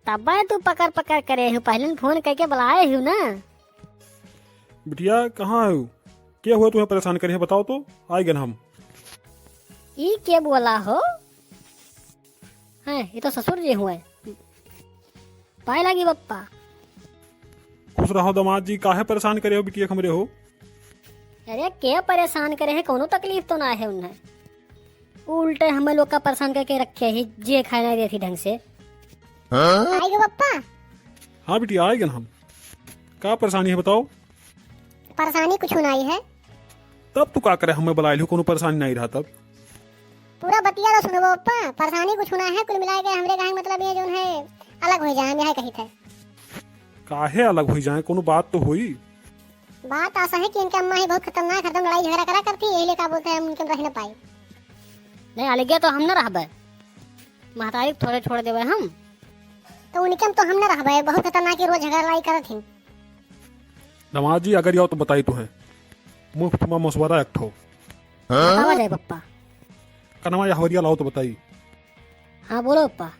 तब्बे तू पकड़ पकड़ करे हो, पहले न फोन करके बुलाए हो ना। बिटिया, कहाँ हो? के हुआ तुम्हें परेशान करे है, बताओ तो, आए गन हम। ई के बोला हो? हैं, ये तो ससुर जी हुए। पाए लागी बप्पा। खुश रहो दामाद जी, काहे परेशान करे हो बिटिया हमरे हो? अरे, के परेशान करे है, कोनो तकलीफ तो ना है उन्हें। उल्टे हमें लोग का परेशान करके रखे ही, जे खाए ना देती ढंग से। हाँ? आए गो बप्पा। हाँ बिटिया, आए गन हम। का परेशानी है बताओ? परेशानी कुछ नाई है। तब तू का करे हमें बुलाए लियो, कोनो परेशानी नाई रहा तब? पूरा बतिया तो सुनो बप्पा, परेशानी कुछ ना है, कुल मिला के हमरे कहे मतलब ये जोन है अलग हो जाए, हम यही कही थे। काहे अलग हो जाए, कोनो बात तो होई। बात ऐसा है कि इनके अम्मा ही बहुत खतरनाक, हरदम लड़ाई झगड़ा करा करती, यही लिए का बोलते हैं हम उनके रह ना पाए। नहीं, अलगे तो हम न रहबे, महतारी के थोड़े छोड़ देबे हम। तो उनके हम तो हम न रहबे, बहुत खतरनाक ही रोज झगड़ा लड़ाई करत ही। दामाद जी, अगर आओ तो बताई तुहें। मुफ्त में मशवरा एक ठो। बतावा जाए पप्पा। कनवा या हवरिया लाओ तो बताई। हाँ, बोलो पप्पा।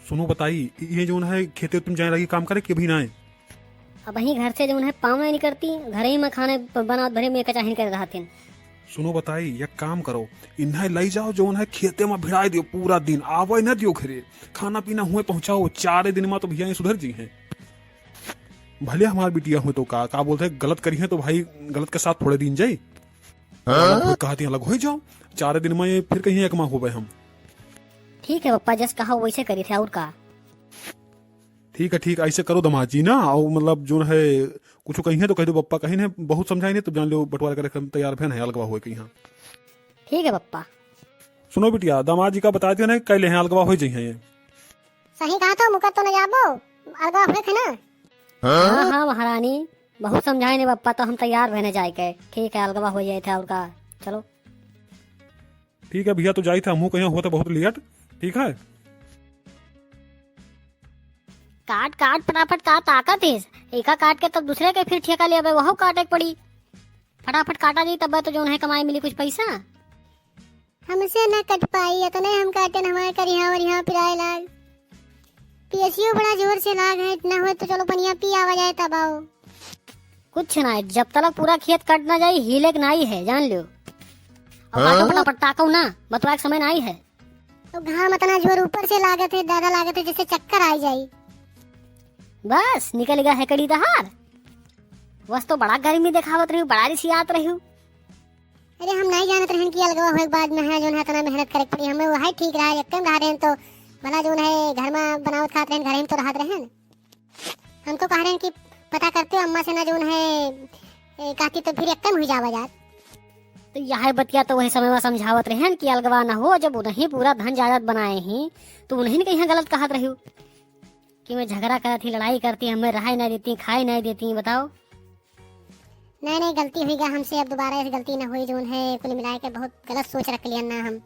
सुनो बताई, ये जोन है खेते तुम जाए लगी काम करे कि अभी ना आए? अब वहीं घर से जोन है पाँव नहीं करती, घर ही में खाने ब-, बनावत भरे में कचाहिन करे रहत हिन। सुनो बताई, एक काम करो, इन्हें लई जाओ जोन है खेते में भिड़ाई दियो पूरा दिन, आवे न दियो घरे, खाना पीना हुए पहुँचाओ, चारे दिन में तो भैया ये सुधर जी हैं। भले हमार बिटिया हुए तो का, का बोलते हैं, गलत करी है तो भाई गलत के साथ थोड़े दिन जाई। हाँ? अलग हो, कहती अलग हो जाओ, चारे दिन में ये फिर कहीं एक माँ होबे हम। ठीक है पप्पा, जस कहा वैसे करी थे, और का। ठीक है, ठीक, ऐसे करो दामाद जी ना, और मतलब जोन है कुछ कहीं है तो कह दो पप्पा, कहीं नहीं बहुत समझाई नहीं तो जान लो बंटवारा करे हम तैयार भेन है अलगवा हुए कहीं। हाँ। ठीक है पप्पा। सुनो बिटिया, दामाद जी का बता दियो ना, कह ले हैं अलगवा हो जाइए ये। सही कहा तो मुकर तो न जाबो, अलगवा हुए थे ना। हाँ, हाँ महारानी, बहुत समझाए ने पप्पा, तो हम तैयार भेने जाए के। ठीक है, अलगवा हो जाए थे और का। चलो। ठीक है भैया, तो जाई था, हमहू कहीं होता बहुत लेट। ठीक है। काट, काट, फटाफट, का ताकत है? एका काट के तब दूसरे के फिर ठेका लेबे, वहू काटे के पड़ी। फटाफट काटा जाई, तब तो जोन है कमाई मिली कुछ पैसा। हमसे ना कट पाई, इतने हम काटेन, हमारे करिहा और यहाँ पिराए लाग। पियसियो बड़ा जोर से लाग है, ना हो तो चलो पनिया पी आवा जाए तब आओ। कुछ ना है, जब तलक पूरा खेत कट ना जाई, हिले के नाई है, जान लियो। और काटो हाँ? फटाफट, ताको ना, बतवा के समय नाई है। तो घाम इतना जोर ऊपर से लागत है, ज्यादा लागत है, जैसे चक्कर आई जाई। बस, निकल गया हेकड़ी तहार। बस तो बड़ा गर्मी देखावत रही, बड़ा रिसियात रही। अरे, हम नाई जानत रहन कि अलगवा होए के बाद में है, जोन है, इतना मेहनत करे के पड़ी। हमें वही ठीक रहा, एक टाइम रहा रहन तो भला जोन है, घर में बनावत खात रहन, घर ही में तो रहत रहन। हम तो कह रहे हैं कि पता करते हो अम्मा से ना जोन है, ए, कहती तो फिर एक टाइम हुई जावा जात। तो यह बतिया तो वही समय में समझावत रहन कि अलगवा ना हो, जब उन्हीं पूरा धन जायदाद बनाए ही, तो उन्हीं कहीं गलत कहत रही कि मैं झगड़ा करती, लड़ाई करती, हमें रहाई नहीं देती, खाई नहीं देती, बताओ। नहीं, नहीं, गलती हुई गा हमसे, अब दोबारा ऐसी गलती ना हुई। जोन है, कुल मिला के बहुत गलत सोच रख लिया ना हम।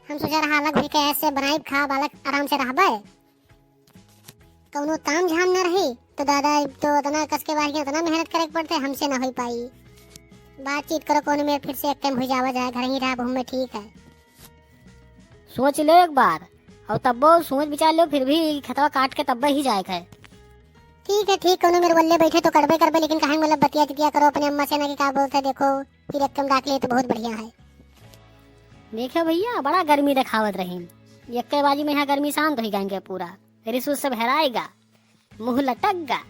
हम सोचा रहा अलग हुई के ऐसे बनाई खा बालक आराम से रहबे। कौनो ताम झाम ना रही, तो दादा तो इतना कस के बाहर के इतना मेहनत करे के पड़ते, हमसे ना हो पाई। बातचीत करो, कोनो मेर फिर से एक टाइम हो जावा जाए, घर ही रहा, घूम में ठीक है। सोच लो एक बार, और तब्बो सोच विचार लो, फिर भी खेतवा काट के तब्बे ही जाए के है। ठीक है, ठीक, कोनो मेरे बल्ले बैठे तो करबे करबे, लेकिन कहें मतलब बतिया चतिया करो अपने अम्मा से ना कि का बोलते हैं, देखो फिर एकदम डाक ले तो बहुत बढ़िया है। देखे भइया, बड़ा गर्मी देखावत रही। यक्के बाजी में यहाँ गर्मी शांत होइ गए पूरा। रिस उस सब हेराएगा, मुँह लटक गा।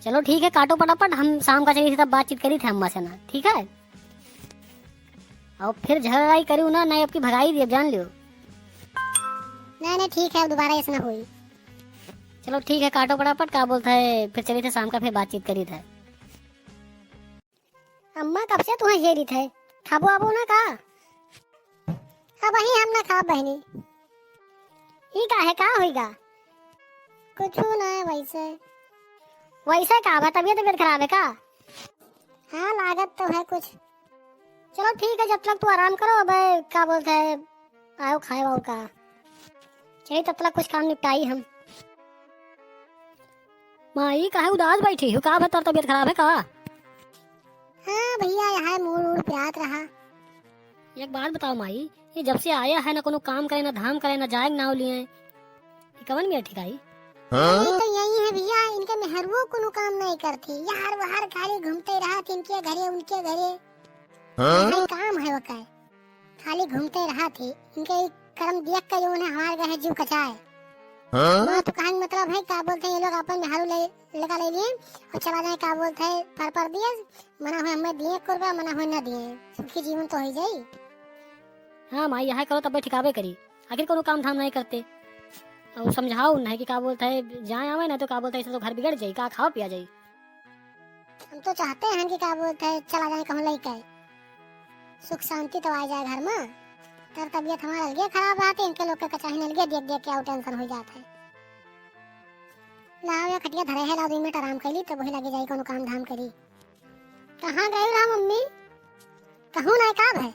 चलो ठीक है, काटो पटापट, हम शाम का चली थे तब बातचीत करी थे अम्मा से ना, ठीक है? और फिर झगड़ा लड़ाई करियो ना, नहीं अब की भगाई दिए, जान लियो। नहीं, नहीं, ठीक है, अब दोबारा ऐसा ना होई। चलो ठीक है, काटो पटापट, का बोलत है, फिर चली थे शाम का, फिर बातचीत करी थे। अम्मा, कब से तुहें घेरी थे, खाबो आबो ना का? अब वही हम ना खाब बहिनी। ई का है, का होइगा? कुछू ना है वैसे। वैसे का बा, तबियत, तबियत खराब है का? हाँ, लागत तो है कुछ। चलो ठीक है, जब तक तू आराम करो, अब का बोलत है, आओ खाए वाओ का। चलिए तब तक कुछ काम निपटाई हम। माई, काहे उदास बैठी हो? का बा, तोर तबियत खराब है का? हाँ भइया, यह मूड उड़ पिरात रहा। एक बात बताओ माई, ये जब से आया है ना कोनो काम करे, ना धाम करे, ना जाए के नाव लिए, ये कवन मेर ठिकाई? हाँ? ये तो यही है भइया, इनके मेहरुओ कोनो काम नहीं करती, यार बाहर खाली घूमते रहत, इनके घरे उनके घरे। हाँ? यही काम है ओकर। खाली घूमते रहत ही। इनके ई करम देख के जौन है हमार गहे जीव कचाए। हाँ? हाँ, तो कहे के मतलब है, का बोलत है, ये लोग अपन मेहरारू ले, लगा ले लिए और चला जाए, का बोलत है, पर परदेस, मना होए हमें दिए कुर्बा, मना होए ना दिए, सुखी जीवन तो होइ जाई। हाँ माई, यह करो तब ठिकाबे करी, आखिर कोनो काम धाम नहीं करते। और समझाओ उन्हें कि का बोलत है, जाए आवे ना तो का बोलत है, इससे तो घर बिगड़ जाई, का खाओ पिया जाई। हम तो चाहते हैं कि का बोलत है, चला जाए कहूँ लइके, सुख शांति तो आ जाए घर में। तर तबियत हमार अलगे खराब रहत है, इनके लोग के कचाही अलगे देख देख के और tension हो जात है। लाओ या खटिया धरे है, लाओ दो मिनट आराम कर ली, तब वही लगे जाई कोनो काम धाम करी। कहाँ गई रहा मम्मी? कहूँ ना का भाई?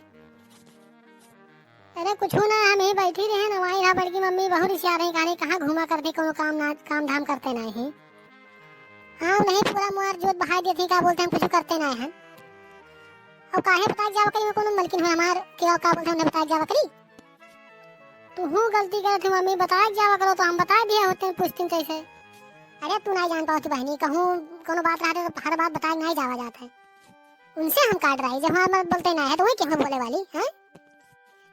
अरे कुछू ना, हम यहीं बैठी रहे ना, वहीं रहा बड़की मम्मी बहुत रिसिया रही, कहा रही, "कहाँ घूमा करते, कोनो काम ना, काम धाम करते ना ही।" हाँ, नहीं पूरा मुआर जोत बहाय देती, का बोलते हम कुछू करते ना हैं। और काहे बताए जावा करी, कोनो मलकिन हुआ हमार, क्या का बोलते हैं, उन्हें बताए जावा करी। तू हूँ गलती करत हो मम्मी, बताए जावा करो तो हम बताए दिए होते हैं, पूछती कैसे। अरे तू नहीं जान पावती बहनी, कहूँ कोनो बात रहते तो हर बात बताए नहीं जावा जात है। उनसे हम काट रही, जब हमारे बोलते ना है तो वही क्यों बोले वाली, हैं?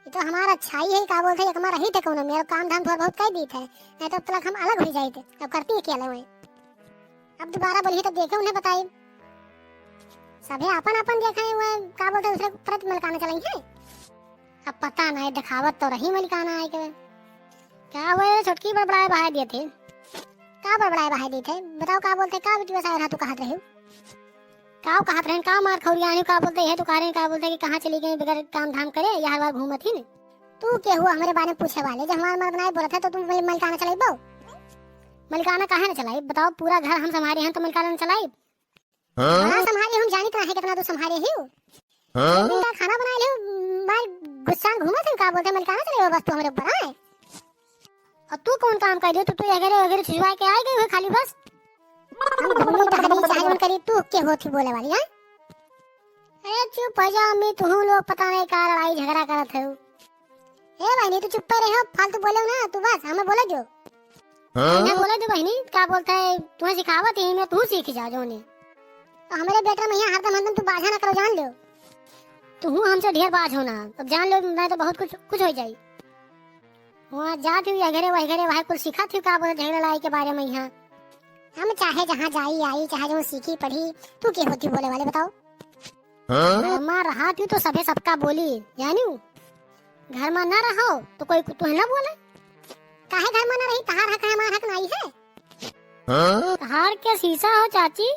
ये तो हमारा अच्छाई है, का बोलते हैं, एक हमारा ही थे कोनो, मेरा काम धाम थोड़ा बहुत कर दी थे, नहीं तो अब तक हम अलग हो जाए थे, अब करती है क्या ले वहीं। अब दोबारा बोली तो देखे उन्हें बताई, सभे आपन आपन देखे हुए, का बोलते हैं, दूसरे के प्रति मलकाना चलाई है। अब पता नहीं, दिखावत तो रही मलिकाना आए के। का हुए, छोटकी बड़बड़ाए बहाए दिए थे। का बड़बड़ाए बहाए दिए थे? बताओ, का बोलते, का बिटिया साहब तू कहत रही? का कहत रहे, का मार खौरिया आनी, का बोलते, यह तो कह रहे, का बोलते कि कहाँ चली गई बगैर काम धाम करे, यह हर बार घूमत ही नहीं। तू के हुआ हमारे बारे में पूछे वाले, जब हमारे मर्द नहीं बोलत है तो तू मल-, मलिकाना चलाई बो? मलिकाना काहे ना चलाई? बताओ, पूरा घर हम संभारे हैं तो मलिकाना ना चलाई? हाँ? बड़ा संभारे हम जानित ना है कितना तू संभारे ही हो। हाँ? एक दिन का खाना बनाए लियो, मार गुस्सा में घूमत है, का बोलते मलिकाना चले हो बस तू हमरे ऊपर, आए। और तू कौन काम कर दियो, तू तो ये घरे, ये घरे चुचवा के आ गई हो खाली बस। हम घूमी टहरी चाहे मन करी, तू के होती बोले वाली, हैं? अरे चुप हो जाओ अम्मी, तू लोग पता नहीं का लड़ाई झगड़ा करत हो। ए बहनी, तू चुप्पे रहो, फालतू बोले ना तू, बस हमें बोले दो। हाँ? ना बोले दो बहनी, का बोलता है, तुम्हें सिखावत ही मैं, तू सीख जा जोने। तो हमारे बेटा में यहाँ हरदम हरदम तू बाझा ना करो, जान लो। तू हूँ हमसे ढेर बाझ हो ना, अब जान लो, मैं तो बहुत कुछ, कुछ हो जाई। वहाँ जात हुई, यह घरे, वह घरे, वह कुल सीखत हुई, का बोले झगड़ा लड़ाई के बारे में यहाँ। हम चाहे जहाँ जाई आई, चाहे जो सीखी पढ़ी, तू के होती बोले वाले, बताओ? हाँ? घर मा रहा थी तो सभे सबका बोली, जानू। घर मा ना रहो तो कोई तुहे ना बोले। काहे घर मा ना रही? तहार हक है, हमार हक नाई है। हाँ? तहार के शीशा हो चाची,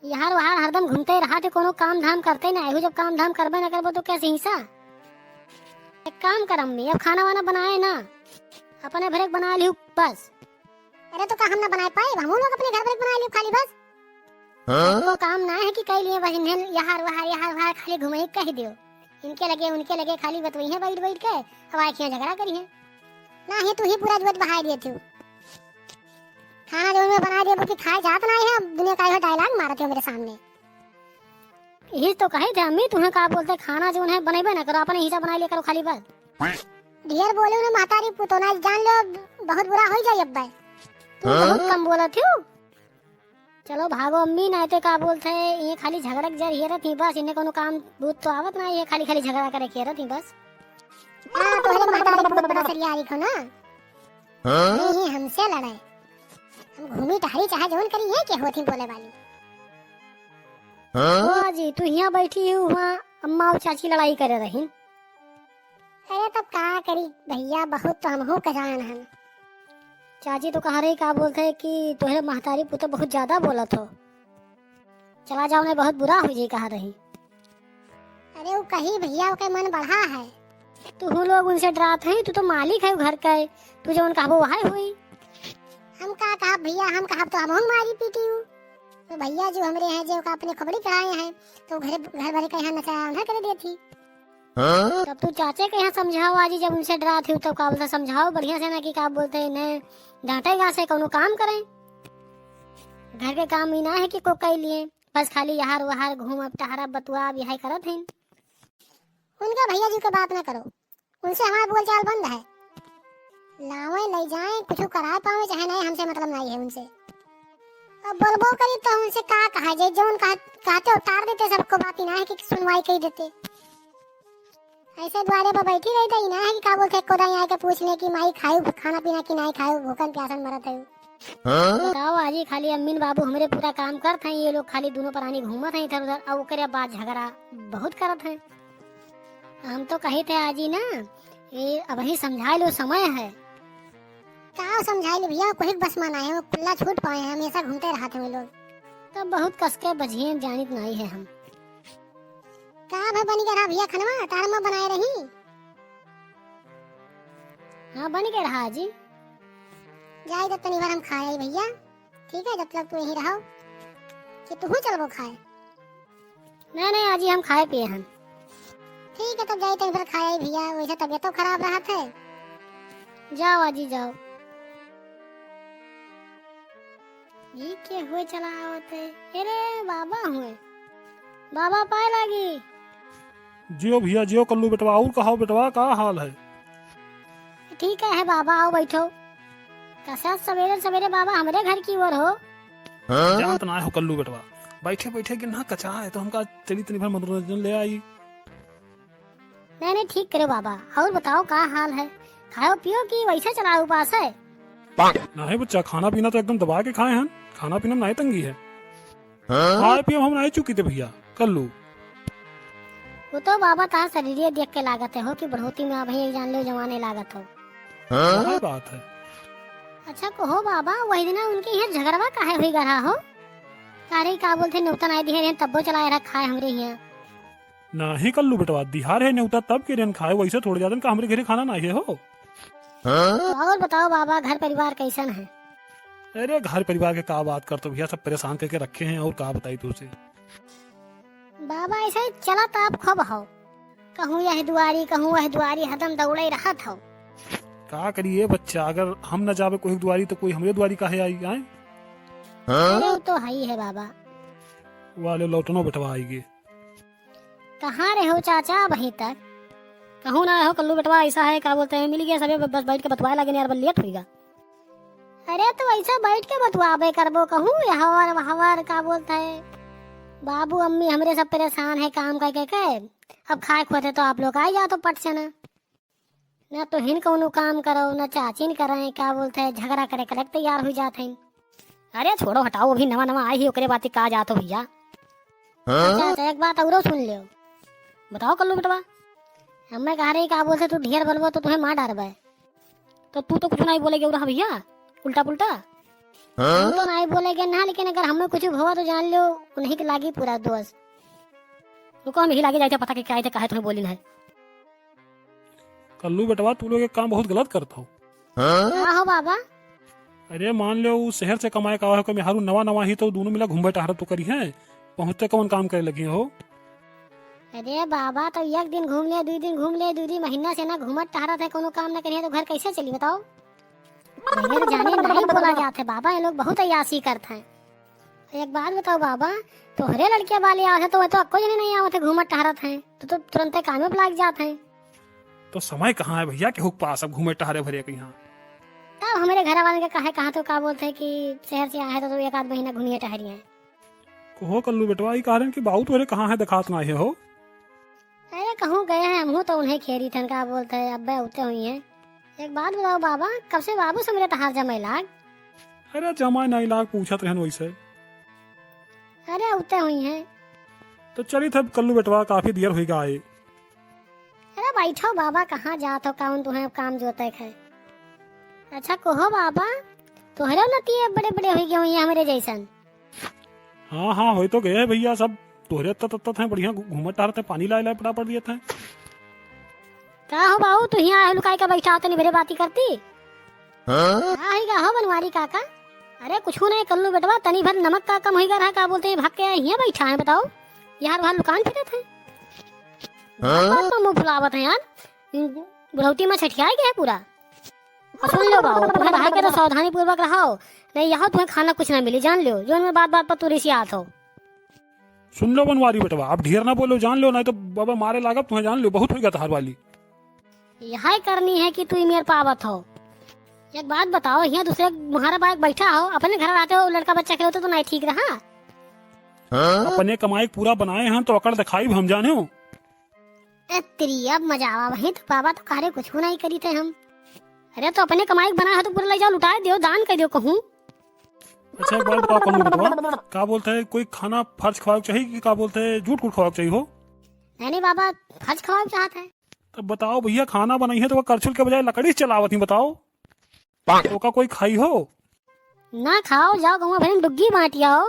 यहार वहार हरदम घूमते रहा थे, कोनो काम धाम करते ना। एहू जब काम धाम करबे ना करबो तो क्या शीशा? एक काम कर अम्मी, अब खाना वाना बनाए ना, अपने भरे के बना लिहू बस। अरे तो का हम ना बनाए पाए? हम लोग अपने घर भरे के बना लिहू खाली बस। हाँ? को काम ना है कि कह लिए बस इन्हें यहार वहार, यहार वहार खाली घुमाई कह दियो। इनके लगे, उनके लगे खाली बतवई है बैठ बैठ के, अब आए खियाँ झगड़ा करी है। ना ही तू ही पूरा जुवत बहाई दिए तू। खाना जो मैं बना दिए, वो कि खाए जात ना है, अब दुनिया का यह dialogue मारत हो मेरे सामने। यही तो कहे थे अम्मी, तुम्हें का बोलते, खाना जो है बनेबे ना करो, अपने हिस्सा बना लिया करो खाली बस। ढेर बोले उन्हें महतारी पुतो ना, जान लो बहुत बुरा हो जाए अब। तू हाँ? बहुत कम बोलत हो। चलो भागो अम्मी, नाहीं तो का बोलत है, ये खाली झगड़ा के जर हेरत ही बस, इन्हें कौनो काम बूत तो आवत नाहीं है, खाली खाली झगड़ा करे के हेरत ही बस। हाँ, तोहरे महतारी बहुत बड़ा सरियारी हो ना। हाँ? नहीं, ये हमसे लड़े। हम घूमी टहरी चाहे जौन करी, ये के होत ही बोले वाली। हाँ? ओ जी, तू हियाँ बैठी ही, हुआँ अम्मा और चाची लड़ाई करे रही। अरे तब का करी भैया, बहुत तो हमहू कजान हन। चाची तो कहा रही, का बोलत है कि तोहरे महतारी पुतो बहुत ज्यादा बोलत हो, चला जाओ, नहीं बहुत बुरा हो जाई, कहा रही। अरे वो कही भैया, ओके मन बढ़ा है। तू हूँ लोग उनसे डरात है, तू तो मालिक है घर का, तू जौन कहबो वही होई। हम का कहब भैया, हम कहब तो हमहू मारी पीटी हूँ। तो भैया जो हमरे हैं, जो का अपने खोपड़ी चढ़ाए हैं, तो घर, घर भरे का यहाँ नचा अंधा कर देती। हाँ? तब तू चाचे के यहाँ समझाओ आजी, जब उनसे डरात ही तब का बोलत है समझाओ बढ़िया से ना कि का बोलत है इन्हें डांटे गा से कौनो काम करें। घर के काम ही ना है कि को कई लिए, बस खाली यहार वहार घूम अब टहरा बतुआ अब यही करत हैं। उनका भैया जी के बात ना करो, उनसे हमारा बोलचाल बंद है। लावे ले जाए, कुछ करा पावे चाहे नहीं, हमसे मतलब नहीं है उनसे। अब बोलबो करी तो उनसे का कहा जाए, जौन कहा, कहते उतार देते सबको, बात ही ना है कि सुनवाई कही देते। ऐसे द्वारे पर बैठी रही तो ई ना है कि का बोलते, एको दाई आके पूछ ले कि माई खायू खाना पीना कि नहीं खायू, भूखन प्यासन मरत है। हाँ? बताओ आजी, खाली अम्मीन बाबू हमरे पूरा काम करत हैं, ये लोग खाली दोनों परानी घूमत हैं इधर उधर, और ओकरे बाद झगड़ा बहुत करत हैं। हम तो कही थे आजी ना, ये अबही समझाए लो, समय है। का समझाए लो भैया, कोई बस मान आए, वो कुल्ला छूट पाए हैं, हमेशा घूमते रहते हैं लोग। तब बहुत कसके बझिए जानित नहीं है हम। का भा बनी के रहा भैया खनवा, तार में बनाए रही? हाँ, बनी के रहा जी। जाई तो तनी भर हम खाए आई भैया, ठीक है, जब तक तू यहीं रहो कि तू चलबो खाए। नहीं, नहीं, आजी हम खाए पिए हन। ठीक है, तब जाई तनी भर खाए आई भैया, वैसे तबियत तो खराब रहत है। जाओ आजी, जाओ। ई के हुए चला आवत है? अरे बाबा हुए। बाबा पाए लागी। जियो भैया, जियो कल्लू बेटवा, और कहो बेटवा, का हाल है? ठीक है, है बाबा, आओ बैठो। कसा सवेरे सवेरे बाबा हमरे घर की ओर हो? हाँ? जानत ना हो कल्लू बेटवा, बैठे बैठे गिन्ना कचा है, तो हमका चली तनी भर मनोरंजन ले आई। नहीं, नहीं, ठीक करो बाबा। और बताओ, का हाल है? खाओ पियो कि वैसे चला उपास है? नहीं बच्चा, खाना पीना तो एकदम दबा के खाए हैं, खाना पीना में नहीं तंगी है। हाँ? खाए पिए हम नहीं चुकी थे भैया, कल्लू। वो तो बाबा तार शरीर देख के लागत है हो कि बढ़ोती में अबही जान लो जवाने लागत हो। हाँ? यही बात है। अच्छा कहो बाबा, वही दिना उनके यहाँ झगड़वा काहे हुई गढ़ा हो? का रे, का बोलते, न्योता नाई दिहे रहे, तब्बो चलाए रहा खाए हमरे यहाँ। नाही कल्लू बेटवा, दिहा रहे न्योता तब के रेन खाए, वैसे थोड़े जादन का हमरे घरे खाना नाही है हो। हाँ? तो और बताओ बाबा, घर परिवार कैसन है? अरे घर परिवार के का बात करत हो भैया, सब परेशान करके रखे हैं और का बताई तुझसे। बाबा ऐसे ही चलत आप खूब हो, कहूँ यह दुआरी कहूँ वह दुआरी, हरदम दौड़े रहत हो। का करिए बच्चा, अगर हम न जावे कोई दुआरी तो कोई हमरे दुआरी काहे आई, आए? अरे वो तो है ही है बाबा। वाले लौटनो बेटवा आई गे। कहाँ रहे हो चाचा अबहीं तक? कहूँ ना हो कल्लू बेटवा, ऐसा है का बोलते हैं, मिल गया सबे, बस बैठ के बतवाए लगे यार, बस लेट होइगा। अरे तो ऐसा बैठ के बतवाबे करबो, कहूँ हवर हवर का बोलते हैं, बाबू अम्मी हमरे सब परेशान है काम करके के, अब खाए खोते तो आप लोग आ जाओ तो पट से ना। ना तो हिन कौनो काम करो, ना चाचिन करे, का बोलते हैं, झगड़ा करे करे तैयार हुई जात हैं। अरे छोड़ो हटाओ, अभी नवा नवा आई ही, ओकरे बाती का जात हो भैया। हाँ? अच्छा, अच्छा, एक बात औरो सुन लियो। बताओ कल्लू बेटवा। हमें कहा रही का बोलते तू ढेर बोलबो तो तुहे मार डारबे। तो तू तो कुछ नहीं बोलेगे उरा भैया, उल्टा पुल्टा। हाँ? हम तो नहीं बोलेगे ना, लेकिन अगर हमें कुछ हुआ तो जान लो उन्हीं के लागी पूरा दोष। रुको हम यही लागे जाए थे पता के क्या आए थे, काहे तुम्हें बोली नहीं। कल्लू बेटवा, तू लोग एक काम बहुत गलत करत हो। हाँ? का हो बाबा? अरे मान लो, उ शहर से कमाए का आवे हो, कमी हारू नवा नवा ही तो दोनों मिला घूमबे टहरत तो करी हैं, पहुँचते कौन काम करे लगी हो? अरे बाबा, तो एक दिन घूम ले, दुई दिन घूम ले, दुई दिन महीना से ना घूमत टहरत है, कोनो काम ना करिए तो घर कैसे चली बताओ? बगैर जाने नहीं बोला जात है बाबा, ये लोग बहुत अय्यासी करत हैं। एक बात बताओ बाबा, तोहरे लड़किया बाली आवत है तो वह तो अक्को जने नहीं आवत है, घूमत टहरत हैं, तो, तो तुरंते कामे पे लाग जात हैं। तो समय कहाँ है भैया, केहू के पास अब घूमे टहरे भरे के यहाँ। अब हमरे घर वाले के काहे कहा तो का बोलते हैं कि शहर से आए हैं तो, तो एक आध महीना घूमिए टहरिए। कहो कल्लू बेटवा, ई कारण कि बाऊ तोहरे कहाँ है, देखात ना है हो? अरे कहूँ गए हैं, हमहू तो उन्हें खेरी थन का बोलते हैं, अब्बे उते हुई हैं। एक बात बताओ बाबा, कब से बाबू से मेरे तहार जमाई लाग? अरे जमाई नहीं लाग, पूछत रहन वैसे। अरे उते हुई हैं। तो चली थे कल्लू बेटवा, काफी देर हुई गा आए। अरे बैठो बाबा, कहाँ जात हो, कौन तुम्हें काम जोते है? अच्छा कहो बाबा, तोहरे नतिये बड़े बड़े हुई गए हुई हैं हमरे जैसन। हाँ हाँ, होई तो गए हैं भैया, सब तोहरे तत तत हैं, बढ़िया घू-, घूमत टहरत हैं, पानी लाए लाए पड़ा पड़ दिए थे। का हो बाऊ, तू यहाँ आए लुकाई का बैठा हो, तनी भरे बाती करती? हाँ? का ही का हो बनवारी काका? अरे कुछ नहीं कल्लू बेटवा, तनी भर नमक का कम होई गा रहा, का बोलते हैं, भाग के यहाँ बैठा है, बताओ, यार वहाँ लुकान फिरत है। हाँ? बात बात में मुंह फुलावत है यार, बुढ़ौती में छठियाई गया है पूरा। और सुन लो बाऊ, तुम्हें भाई के तो सावधानी पूर्वक रहो, नहीं यहाँ तुम्हें खाना कुछ ना मिली, जान लो, जो मैं बात बात पर तू रिसियात हो। सुन लो बनवारी बेटवा, आप ढेर ना बोलो, जान लो, नहीं तो बाबा मारे लागब तुम्हें, जान लो, बहुत होई गा तहार वाली। यही करनी है कि तू ही मेर पावत हो। एक बात बताओ, यहाँ दूसरे मुहारा बाग बैठा हो, अपने घर आते हो, लड़का बच्चा खेलते तो नहीं ठीक रहा? हाँ? अपने कमाई के पूरा बनाए हैं तो अकड़ दिखाई हम जाने हो। ए तेरी, अब मजा आवा, वहीं तो बाबा तो कारे कुछ नहीं करी थे हम। अरे तो अपने कमाई के बनाए हो तो पूरा ले जाओ, लुटाए दियो, दान कर दियो कहूँ। अच्छा एक बात बताओ कल्लू बेटवा, का बोलते हैं, कोई खाना फर्ज खवावे के चाहिए कि का बोलते हैं, झूठ कूट खवावे के चाहिए हो? नहीं नहीं बाबा, फर्ज खवावे चाहत है। तब बताओ भैया, खाना बनाई है तो वो करछुल के बजाय लकड़ी से चलावत ही, बताओ। तो का कोई खाई हो? ना खाओ, जाओ गौवा भरे में डुग्गी बांट आओ।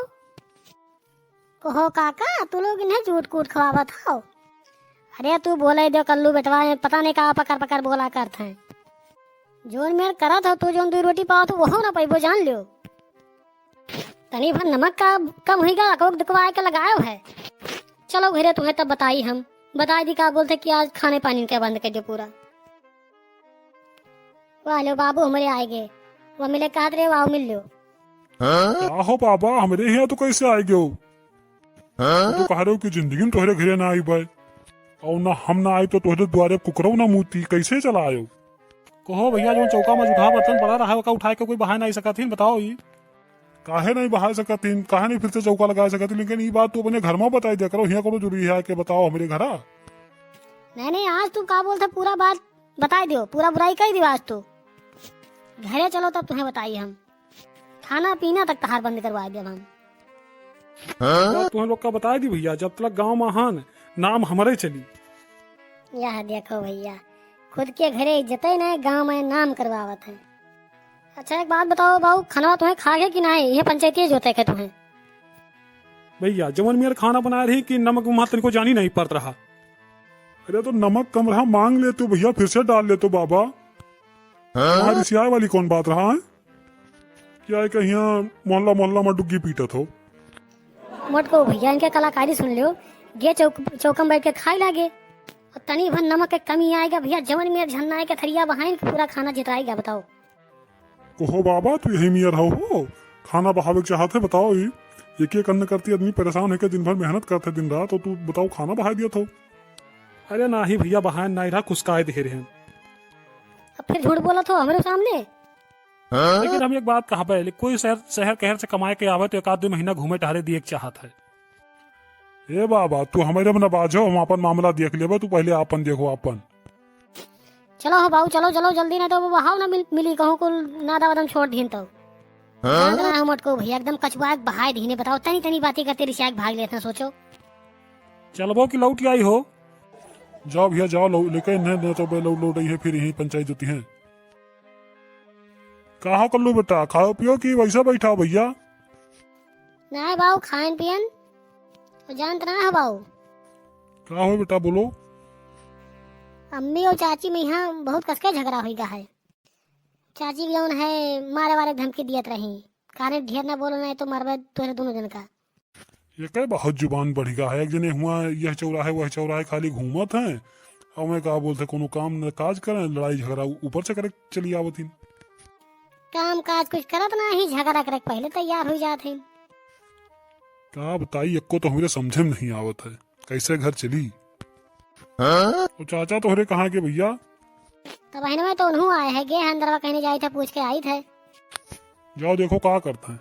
कहो काका, तू लोग इन्हें झूठ कूट खवावत हो। अरे तू बोले दो कल्लू बेटवा, पता नहीं का पकड़ पकड़ बोला करत हैं। जोन मेर करत हो तू, जोन दो रोटी पावत हो, वहो ना पैबो, जान लो। तनी भर नमक का कम हुई गा, कोक दुकवा के लगायो है। चलो घरे तुम्हें तब बताई हम, बताई दी का बोलते कि आज खाने पानी के बंद कर दो पूरा। वाह लो बाबू, हमरे आए गए। वो मिले कहत रहे, वाह मिल लो। हाँ? का हो बाबा, हमरे यहाँ तो कैसे आए गयो? हाँ? तो कह रहे हो कि जिंदगी में तोहरे घरे ना आई बाय, और ना हम ना आई तो तोहरे द्वारे कुकरौ ना मूती, कैसे चला आयो? कहो भैया, जो चौका में जूठा बर्तन पड़ा रहा है, ओका उठाए के कोई बहाए नहीं सकत हिन, बताओ ई। काहे नहीं बहाए सकत हिन, काहे नहीं फिर से चौका लगाए सकत हिन, लेकिन ई बात तू अपने घर में बताई दिया करो, हियाँ कोनो जरूरी है कि बताओ हमरे घरा? नहीं, नहीं, आज तू का बोलत है, पूरा बात बताई दियो, पूरा बुराई कही दियो आज तू। घरे चलो तब तुम्हें बताई हम, खाना पीना तक तहार बंद करवा देब हम। हाँ? तो तुम लोग का बताई दी भैया, जब तक गाँव में हन, नाम हमरे चली। यह देखो भैया, खुद के घरे इज्जत ही नहीं, गाँव में नाम करवावत है। अच्छा एक बात बताओ बाबू, खाना तुम्हें खा गए कि नहीं? ये पंचायती जोते के तुम्हें। भैया जवन मेर खाना बनाए रही कि नमक वहाँ तनिको जानी नहीं पड़त रहा। अरे तो नमक कम रहा, मांग ले तो भैया, फिर से डाल ले तो बाबा। हाँ? वहाँ रिसियाए वाली कौन बात रहा है? क्या है कहीं मोहल्ला मोहल्ला में डुग्गी पीटत हो? मोटको भैया इनके कलाकारी सुन लो, गे चौक, चौकम बैठ के खाए लागे और तनी भर नमक के कमी आएगा भैया, जवन मेर झन्ना आएगा थरिया बहाइन के पूरा खाना जिताएगा, बताओ। कहो बाबा, तू यही मियर हौ हो? खाना बहावे के चाहत है, बताओ ई। एक एक अन्न करती आदमी परेशान होके दिन भर मेहनत करते दिन रात, और तू बताओ खाना बहाई दियत हो। अरे नाही भैया, बहाए नाही रहा, कुसकाए दे रहे हैं। अब फिर झूठ बोलत हो हमरे सामने। हाँ? लेकिन हम एक बात कहा पहले, कोई शहर, शहर कहर से कमाए के आवे तो एक आध दो महीना घूमे टहरे दिए के चाहत है। ए बाबा, तू हमरे में न बाझो, हम आपन मामला देख लेबे, तू पहले आपन देखो आपन। चलो हो बाबू, चलो, चलो जल्दी, नहीं तो वो बहाव ना मिल, मिली, कहूँ कुल नादा वादम छोड़ दीन तो। हाँ? जानत ना हो मोटको भैया, एकदम कचुआ के बहाए दीने, बताओ, तनी तनी बातें करते रिसिया के भाग लेत हैं, सोचो। चलबो कि लौट आई हो? जाओ भैया, जाओ, लौ-, लेके इन्हें, नहीं तो बे लौट, लौट आई है, फिर यहीं पंचायत होती है। का हो कल्लू बेटा, खाओ पियो कि वैसे बैठा हो भैया? नहीं बाबू, खाएन पियन तो जानत ना हो बाबू। का हो बेटा, बोलो। अम्मी और चाची में यहाँ बहुत कसके झगड़ा होई गा है। चाची भी जौन है मारे वारे धमकी दियत रही, काने ढेर ना बोलो, नहीं तो मरबे तोहरे दोनों जन का। ये कई बहुत जुबान बढ़ी गा है, एक जने हुआ यह चौराहे वह चौराहे खाली घूमत हैं, और मैं का बोलते कोनो काम न काज करें, लड़ाई झगड़ा ऊपर से करे चली आवत हिन। काम काज कुछ करत ना ही, झगड़ा करे पहले तैयार हो जात हैं। का बताई, एक्को तो हमरे समझे में नहीं आवत है, कैसे घर चली? हाँ? और चाचा तोहरे कहाँ के भैया? तब अहिनवे तो उन्हू आए है, गे है अंदरवा कहने जाइत है, पूछ के आइत है। जाओ देखो का करत है।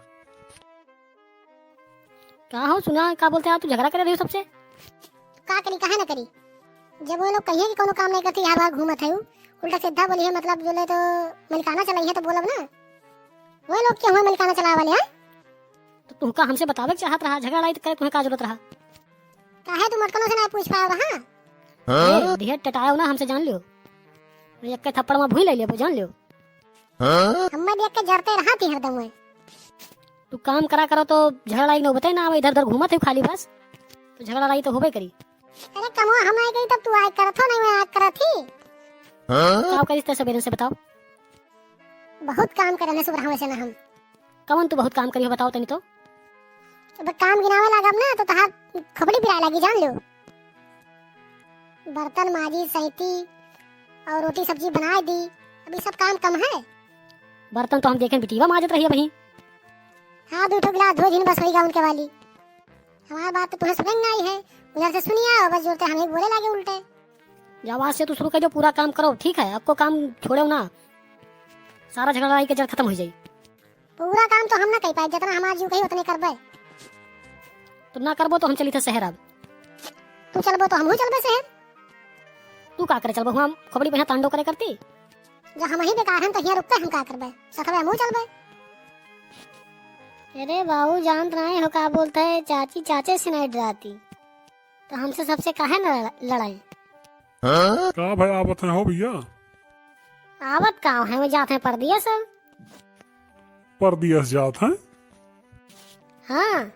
का हो सुना, का बोलते हैं, तू झगड़ा करे रही हो सबसे? का करी, काहे ना करी? जब वो लोग कहिए कि कोनो काम नहीं करती, हर बार घूमत है उ, उल्टा सीधा बोली है, मतलब जो ले तो मलिकाना चलाई है तो बोलब ना। वो लोग क्यों हुए मलिकाना चलावे वाले हैं? तो तुमका हमसे बतावे के चाहत रहा, झगड़ा लड़ाई करे तुम्हें का जरूरत रहा? काहे तू मटकनों से ना पूछ पाए रहा? हाँ? ए, ढेर टटायो ना हमसे, जान लियो। एक के थप्पड़ में भूई ले लेबो, जान लियो। हाँ? हम्मे देख के जरते रहा थी हरदम में। तू काम करा करो तो झगड़ा लड़ाई नौबते ना आवे, इधर उधर घूमत है खाली बस, तो झगड़ा लड़ाई तो होबे करी। अरे कमवा हम आए गई तब तू आए करत हो, नहीं मैं आए करत थी। हाँ? का करिस ते सबेरे से बताओ? बहुत काम करन है सुबह से ना हम। कवन तू बहुत काम करी हो बताओ तनी तो? अब काम गिनावे लागब ना तो तहार खोपड़ी पिराए लागी, जान लो। बर्तन माजी, सैती और रोटी सब्जी बनाए दी, अभी सब काम कम है। बर्तन तो हम देखें बिटिया माजत रही अबही। हाँ, दो ठो गिलास धो दिन बस होइगा उनके वाली। हमार बात तो तुम्हें सुने ना आई है, उधर से सुनिया और बस जोरते हमें बोले लागे उल्टे। जब आज से तू शुरू कर दो, पूरा काम करो, ठीक है? अक्को काम छोड़ो ना, सारा झगड़ा लड़ाई के जड़ खत्म हो जाई। पूरा काम तो हम ना कर पाए, जितना हमार जीव कही उतने करबे। तो ना करबो तो हम चली थे शहर अब। तू चलबो तो हमहू चलबे शहर। तू का करे चलबो? हम खोपड़ी पे यहाँ तांडो करे करती। जो हम ही बेकार हैं तो यहाँ रुकते हम का करबे, सथवे हमहू चलबे। अरे बाबू जानत नाई हो का बोलत है, चाची चाचे से नहीं डराती, तो हमसे सबसे काहे न लड़-, लड़ाई? का भाई आवत है हो भैया? आवत का है, वो जात है परदेस सब। परदेस जात है? हाँ,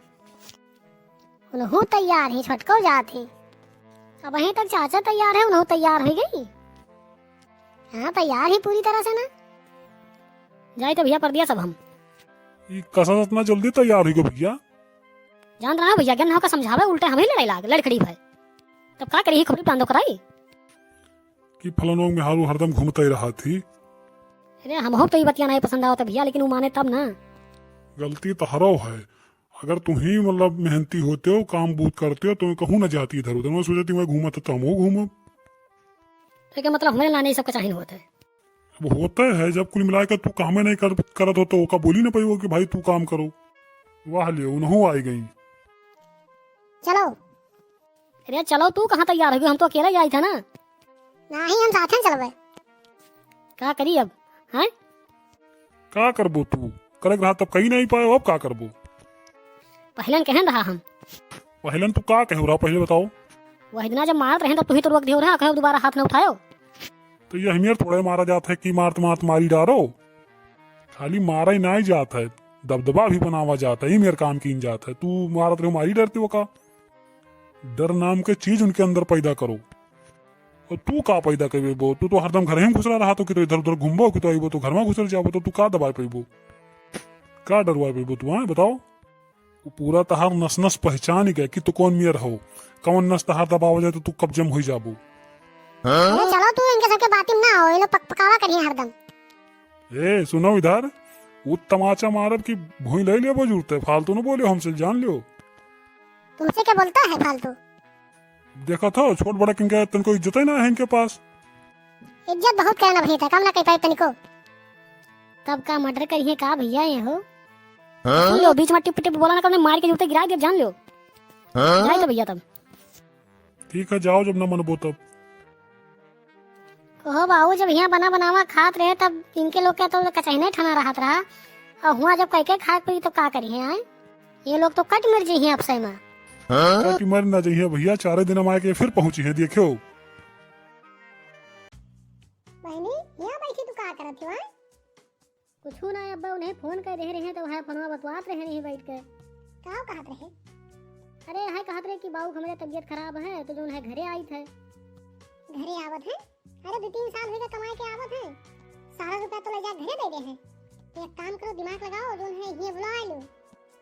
उनहू तैयार ही, छोटको जात ही। अबहीं तक चाचा तैयार है, उनहू तैयार हो गई। हाँ, तैयार ही पूरी तरह से ना। जाई तो भैया परदेस अब हम। ई कसत इतना जल्दी तैयार हो गयो भैया? जान रहा भैया, ज्ञान का समझावे, उल्टे हम ही लड़ाई लाग, लड़ खड़ी भाई। तब का करी, ही खोपड़ी बांधो कराई। कि फलानो में हारू हरदम घूमते ही रहा थी। अरे, हमहू तो ई बतिया नहीं पसंद आवत भैया, लेकिन वो माने तब ना। गलती तहरो है, अगर तुम ही मतलब मेहनती होते हो, काम बूत करते हो, तो कहूँ ना जाती इधर उधर। मैं सोचती मैं घूमत तो हमहू घूमब। तो क्या मतलब हमारे लाने ये सब का चाहिए होता है? अब होता है, जब कुल मिला के तू कामे नहीं कर, करत हो तो ओका बोली ना पाइबो कि भाई तू काम करो। वाह ले, उनहू आई गई। चलो। अरे चलो, तू कहाँ तैयार हो गई? हम तो अकेला ही आई था ना। नहीं, हम साथ हैं चलबे। का करी अब, हैं? का करबो तू? करे के रहा तब कहीं नहीं पाए, अब का करबो? पहलन कहन रहा हम। पहलन तू का कहो रहा, पहले बताओ। वही दिना जब मारत रहे तब तू ही तो रोक दियो रहा, कहो दोबारा हाथ न उठायो। तो ये हमियर थोड़े मारा जात है कि मारत मारत मारी डारो। खाली मारा ही ना ही जात है, दबदबा भी बनावा जात है, ये मेरे काम कीन जात है। तू मारत रहो मारी डरते हो का? डर नाम के चीज उनके अंदर पैदा करो। और तू का पैदा करबो? तू तो हरदम घर ही में घुसरा रहा तो कि तो इधर उधर घूमबो कि तो आइबो तो घर में घुसर जाबो, तो तू का दबाए पैबो, का डरवाए पैबो तू, हाँ बताओ? वो पूरा तहार नस नस पहचान गए कि तू कौन मेर हो, कौन नस तहार दबावा जाए तो तू कब्जम हो जाबो। अरे चलो तू इनके सबके बाती में ना हो, ये लोग पकपकावा करिए हरदम। ए सुनो इधर, वो तमाचा मारब कि भूई ले लेबो जरूरत है, फालतू न बोले हमसे, जान लियो। तुमसे क्या बोलता है फालतू? देखत हो, छोट बड़ा किनके तनको इज्जत ही ना है इनके पास। इज्जत बहुत कहना भैया था, कम ना कह पाए तनिको। तब का मर्डर करिए का भैया ये हो? हाँ? सुन लो, बीच में टिप टिप बोला ना, कभी मार के जूते गिरा दे, जान लो। हाँ? जाए तो भैया तब। ठीक है, जाओ जब ना मनबो तब। कहो बाबू, जब यहाँ बना बनावा खात रहे तब इनके लोग के तो कचहने ठाना रहत रहा, और हुआ जब कह के खाए पड़ी तो का करी है, आए? ये लोग तो कट मर जइहे अपसय में। कट मर ना जइहे भैया, चारे दिन हम आए के फिर पहुँची है, देखियो। बहनी, यहाँ बैठी तू का करत हो, आए? कुछू ना अब्बा, उन्हें फोन कर दे रहे हैं तो वह फोनवा बतवात रहे नहीं बैठ के। का कहत रहे? अरे, है कहत रहे कि बाबू हमरे तबीयत खराब है तो जो है घरे आई थे। घरे आवत है? अरे, दो तीन साल होइगा कमाए के आवत है, सारा रुपया तो ले जा घरे दे दे है। तो एक काम करो, दिमाग लगाओ, जोन है हिये बुला लो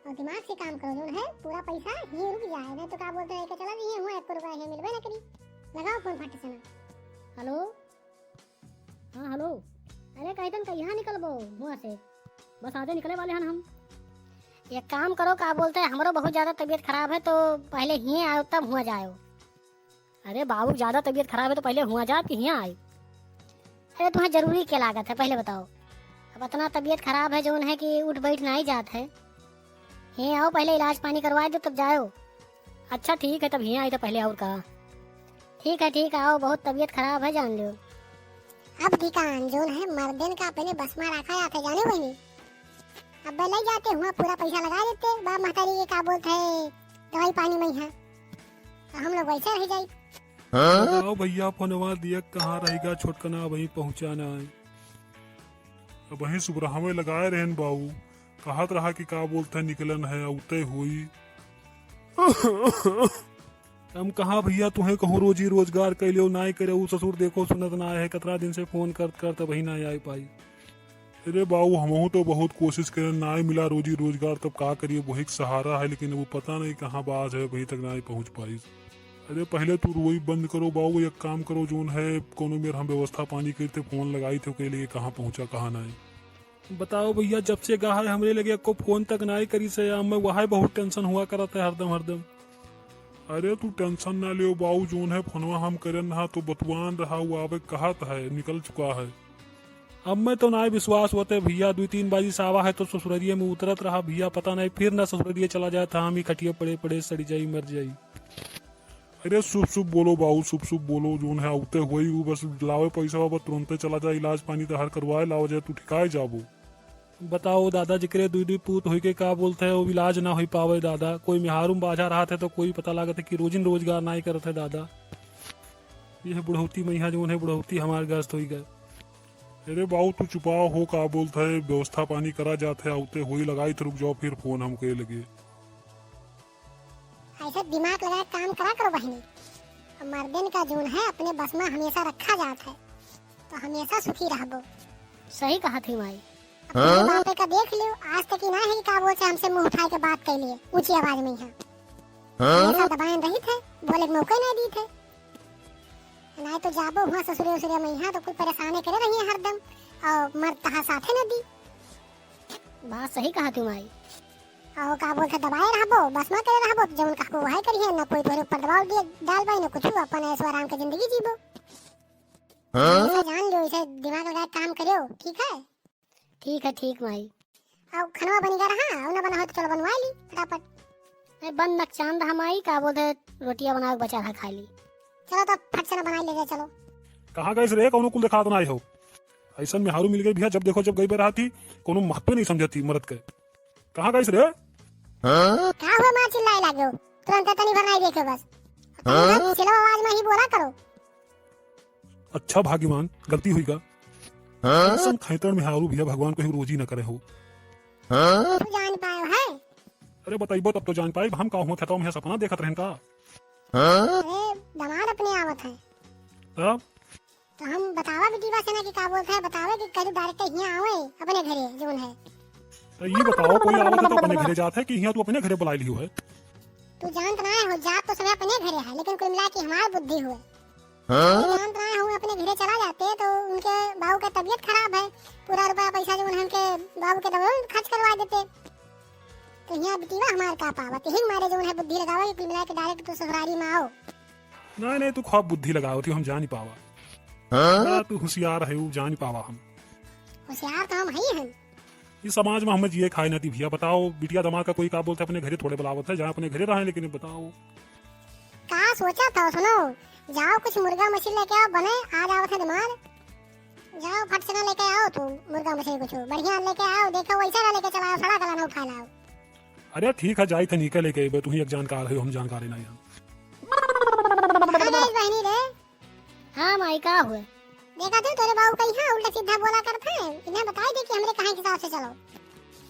और दिमाग से काम करो, जोन है पूरा पैसा हिये रुक जाए, नहीं तो का बोलते हैं कि चला जी हुआ एक रुपया है मिलबे ना करी। लगाओ फोन फट से ना। हेलो, हाँ हेलो। अरे कैतन कहिया निकलबो हुआ से? बस आजे निकले वाले हन हम। एक काम करो, का बोलते हैं, हमरो बहुत ज्यादा तबीयत खराब है तो पहले हिये आओ तब हुआ जाओ। अरे बाबू, ज्यादा तबीयत खराब है तो पहले हुआ जाब कि हियाँ आई? अरे, तुम्हें जरूरी क्या लागत है, पहले बताओ। अब इतना तबीयत खराब है जौन है कि उठ बैठ नाहीं जात है। हियाँ आओ, पहले इलाज पानी करवाए दो, तब जाओ। अच्छा ठीक है, तब हियाँ आई तो पहले और का। ठीक है, ठीक है, आओ, बहुत तबीयत खराब है, जान लो। अब धिकान जौन है मर्दन का अपने बस मा रखा जात है, जाने बहिनी। अब लइ जाते हुआँ पूरा पैसा लगा देते, बाप महतारी के का बोलत है, दवाई पानी मा है, तो हम लोग वैसे रह जाई। बताओ भइया, फोनवा दिया कहाँ रहिगा, छोटकना अबहीं पहुँचा नाहीं। अबहीं सुबरहवे लगाए रहेन बाऊ, कहत रहा कि का बोलत है निकलन है, अउते होई। हम कहाँ भइया तुहें कहूँ रोजी रोजगार कैले हो, नाहीं करे, ऊ ससुर देखो सुनत नाहीं है, कतरा दिन से फोन करत करत अबहीं नाहीं आइ पाई। अरे बाऊ, हमहू तो बहुत कोशिश करेन, नाहीं मिला रोजी रोजगार, तब का करिए, वही के सहारा है, लेकिन वो पता नहीं कहाँ बाज है, अबहीं तक नाहीं पहुँच पाइस। अरे पहले तू रोई बंद करो बाऊ, एक काम करो, जौन है कौनो मेर हम व्यवस्था पानी करते, फोन लगाई थे ओके लिए कहाँ पहुँचा कहाँ नाहीं। बताओ भइया, जब से गा है हमरे लगे एको फोन तक नाहीं करिस है, अम्मे वहै बहुत tension हुआ करत है हरदम हरदम। अरे तू tension ना लेओ बाऊ, जौन है फोनवा हम करेन रहा तो बतवान रहा, वो आवे कहत है, निकल चुका है। अम्मे तो नाहीं विश्वास होत है भइया, दुइ तीन बारी सावा है तो ससुररिये में उतरत रहा भइया, पता नाहीं फिर ना ससुररिये चला जाए, त हम ही खटिया पड़े पड़े सड़ी जाई, मर जाई। अरे शुभ शुभ बोलो बाऊ, शुभ शुभ बोलो, जौन है अउते होई, ऊ बस लावे पैसा, बस तुरंते चला जाए, इलाज पानी तहार करवाए लावा जाए, तू ठिकाए जाबो। बताओ दादा, जेकरे दुइ दुइ पूत होई के का बोलत है, वो इलाज ना होई पावे दादा। कोई मेहारू में बाझा रहत है तो कोई पता लागत है कि रोजिन रोजगार नाहीं करत है दादा। यह बुढ़ौती मइहाँ जौन है, बुढ़ौती हमार ग्रस्त होई गए। अरे बाऊ तू चुपाओ हो, का बोलत है, व्यवस्था पानी करा जात है, अउते होई, लगाई थे, रुक जाओ फिर फोन हमके लगे। ऐसे दिमाग लगाए काम करा करो बहिनी। मर्दन का जौन है अपने बस मा हमेशा रखा जात है, तो हमेशा सुखी रहबो। सही कहत ही माई। अपने बापे का देख लियो, आज तक ही ना है कि का बोलत है हमसे मुँह उठाए के बात कइ लिए ऊँची आवाज मइहाँ। हमेशा दबाएन रहित है, बोले के मौका ही ना दीत है। नाहीं तो जाबो हुआँ ससुरे उसुरे मइहाँ तो कुल परेशाने करे रहिए हरदम, और मर्द तहाँ साथे न दी। बात सही कहत ही माई। और का बोलत है, दबाए रहबो, बस मा करे रहबो, जौन कहबो वहै करिहे, न कोई तोहरे ऊपर दबाव दिए डाल पाई, न कुछ, अपन ऐशो आराम के जिंदगी जीबो। ऐसा जान लियो, ऐसे दिमाग लगाए काम करियो, ठीक है? ठीक है, ठीक माई। और खनवा बन गया रहा, और ना बना हो तो चलो बनवा ली फटाफट। नहीं, बन नकचान रहा माई, का बोलत है, रोटिया बनावे के बचा रहा, खा ली। चलो तो फट से ना बनाई ले जाए, चलो। कहाँ गइस रे, कौनो कुल देखात नाहीं हो। ऐसन मेहारू मिल गई भइया, जब देखो जब गई बे रहती, कौनो महत्व नहीं समझती मर्द के। कहाँ गइस रे? का हुआ, माँ चिल्लाए लागो? तुरंत तनी भर नाहीं देखे बस। तनी भर चिल्लो आवाज मा ही बोला करो। अच्छा भाग्यवान, गलती हुई गा। ऐसन खैतड़ मेहारू भइया भगवान कहीं रोजी न करे हो। तू जान पायो है? अरे बताइबो तब तो जान पाइब, हम का हुआ खेतवा में सपना देखत रहन का? अरे दामाद अपने आवत है। तब? तो हम बतावा बिटिया से ना कि का बोलत है, बतावे कि कल direct हियाँ आवे अपने घरे जौन है। तो ये बताओ कोई आवत है तो अपने घरे जात है कि हियाँ तू अपने घरे बुलाए लियो है? तू जानत नाहीं हो, जात तो सभी अपने घरे है, लेकिन कुल मिला के हमार बुद्धि हुए। तू जानत नाहीं हो, अपने घरे चला जाते तो उनके बाबू का तबीयत खराब है, पूरा रुपया पैसा जौन है उनके बाबू के दवाई में खर्च करवा देते। तो हियाँ बिटिया हमार का पावत, यही मारे जौन है बुद्धि लगावा कि कुल मिला के direct तू ससुरारी मा आओ। नाहीं, नाहीं, तू खूब बुद्धि लगावत ही, हम जानी पावा। बड़ा तू होशियार है, ऊ जानी पावा हम। होशियार तो हम ही हैं। इस समाज मा हमें जिए खाए ना दी भइया, बताओ, बिटिया दामाद का कोई का बोलत है, अपने घरे थोड़े बुलावत है, जहाँ अपने घरे रहें, लेकिन बताओ। का सोचत हो, सुनो, जाओ कुछ मुर्गा मछली लेके आओ, बने, आ जावत है दामाद। जाओ फट से ना लेके आओ तू मुर्गा मछली कुछ, बढ़िया लेके आओ, देखो वैसा ना लेके चला आओ, सड़ा गला ना उठा लाओ। अरे ठीक है, जाई थे नीके लेके अइबे, तू ही एक जानकार है, हम जानकार है ना यार। हाँ, गई बहनी रे। हाँ माई, का हुए? देखा तू, तोरे बाबू कहीं है, उल्टा सीधा बोला करत है, इन्हें बताई दे कि हमरे कहाँ के हिसाब से चलो।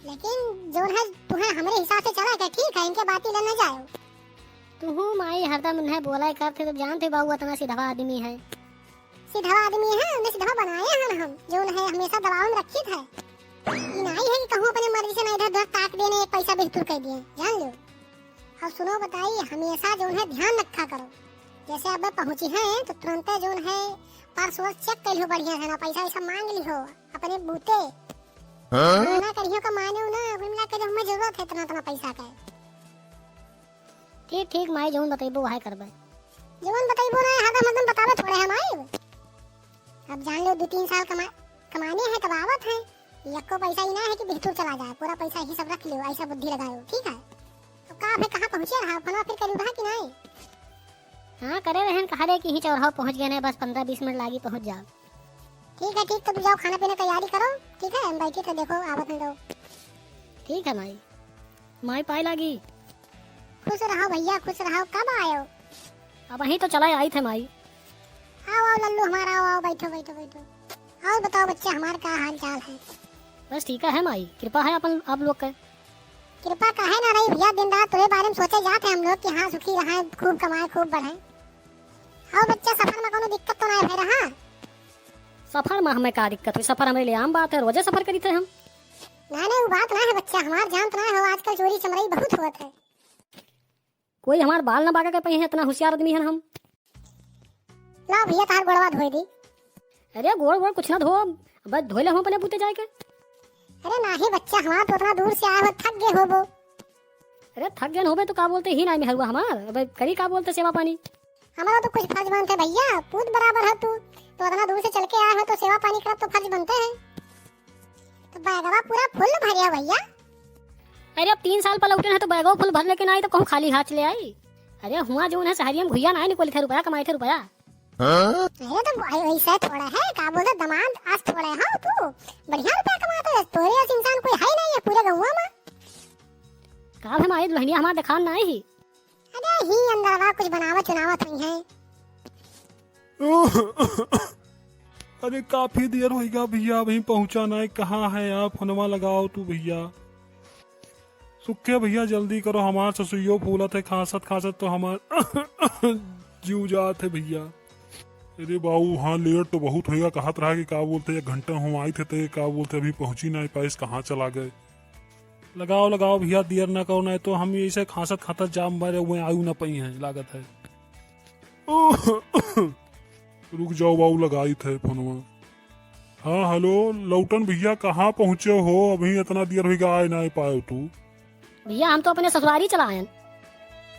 लेकिन जौन है, तुम्हें हमरे हिसाब से चला के ठीक है, इनके बाती ले न जाओ। तू हूँ माई, हरदम इन्हें बोला करत है, तो जानते बाबू इतना सीधवा आदमी है। सीधवा आदमी है, उन्हें सीधवा बनाए हैं हम, जौन है हमेशा दबाव में रखित है। ई नाहीं है कि कहूँ अपने मर्जी से ना इधर उधर ताक देने, एक पैसा भी तुर कर दिए, जान लो। अब सुनो बताई, हमेशा जौन है ध्यान रखा करो। जैसे अब पहुँची हैं तो तुरंत जौन है पर्स वर्स check कर लियो बढ़िया से ना, पैसा वैसा मांग लियो अपने बूते। हाँ? ना करियो का माने ना, कुल मिला के जो हमें जरूरत है इतना इतना पैसा का। ठीक ठीक माई, जौन बतैबो वहै करबै। जौन बतैबो ना, हरदम हरदम बतावे थोड़े हम आइब। अब जान लो, दो तीन साल कमा-, कमाने हैं तब आवत हैं। यक्को पैसा ही ना है कि बिहतुर चला जाए, पूरा पैसा ही सब रख लियो, ऐसा बुद्धि लगायो, ठीक है? तो का भाई, कहाँ पहुँचे रहा, फोनवा फिर करू रहा कि नहीं? हाँ, करे रहन, कहा रहे कि ही चौराहा पहुँच गए हैं, बस पन्द्रह बीस मिनट लागी पहुँच जाओ। ठीक है, ठीक, तो तू जाओ, खाना पीना तैयारी करो, ठीक है, हम बैठे थे, देखो, आवत हैं लोग। ठीक है माई। माई पाए लागी। खुश रहो भैया, खुश रहो। कब आयो? अबहीं तो चला आई थे माई। आओ, आओ लल्लू हमारा, आओ, आओ, बैठो, बैठो, बैठो। और बताओ बच्चा, हमार का हाल चाल है? बस ठीक है माई, कृपा है अपन आप लोग के। कृपा काहे ना रही भैया, दिन रात तोरे बारे में सोचे जात है हम लोग कि हाँ, सुखी रहे, खूब कमाए, खूब बढ़े। और बच्चा, सफर में कोनो दिक्कत तो ना भय रहा? सफर में हमें का दिक्कत हुई, सफर हमरे लिए आम बात है, रोजे सफर करी थे हम। ना, ना, वो बात ना है बच्चा, हमार जानत ना हो, आजकल चोरी चमरई बहुत होत है। कोई हमार बाल ना बांका के पइहें, इतना होशियार आदमी हन हम। ला भैया, तार गोड़वा धोए दी। अरे गोड़ वोड़ कुछ ना धो, बस धोए ले हम अपने बूते जाए के। अरे नाही बच्चा, हमार तो उतना दूर से आए हो, थक गए होबो। अरे थक गए होबे तो का बोलते ही ना मेहरुआ हमार, अब करी का बोलते सेवा पानी। हमारा तो कुछ फर्ज बनते भैया, पूत बराबर है तू, तो उतना दूर से चल के आए हो तो सेवा पानी करब तो फर्ज बनते है। तो बैगवा पूरा फुल भरिया भैया। अरे अब तीन साल पर लौटे हैं तो बैगवा फुल भर लेके ना आई तो कहूँ खाली हाथ चले आई। अरे हुआ जो उन्हें शहरिया में घुइया ना निकली थे, रुपया कमाए थे रुपया। अरे तो भाई वैसे थोड़ा है, का बोलते दमाद आज थोड़े हो तू, बढ़िया रुपया कमाते है, तोरे ऐसे इंसान कोई है नहीं है पूरे गौवा में। का भाई माई दुल्हनिया हमार देखान ना आई ही। अरे ही अंदरवा कुछ बनावत चुनावत हुई है। अरे काफी देर होइगा भैया, अभी पहुँचा ना है। कहाँ है आप? फोनवा लगाओ तू भैया। सुखे भैया जल्दी करो, हमार ससुइयो फूलत है, खांसत खांसत तो हमार जीव जात है भैया। अरे बाऊ, हाँ लेट तो बहुत होइगा, कहत रहा कि का बोलते एक घंटा हम आई थे तो ये का बोलते अभी पहुँची ना पाइस, कहाँ चला गए। लगाओ लगाओ भैया, देर ना करो, नहीं तो हम ऐसे खांसत खांसत जाम मारे हुए आयु ना पई हैं लागत है। रुक जाओ बाऊ, लगाई थे फोनवा। हाँ हेलो लौटन भैया, कहाँ पहुँचे हो? अभी इतना देर होइगा आए ना पायो तू। भैया हम तो अपने ससुरारी चला आयन।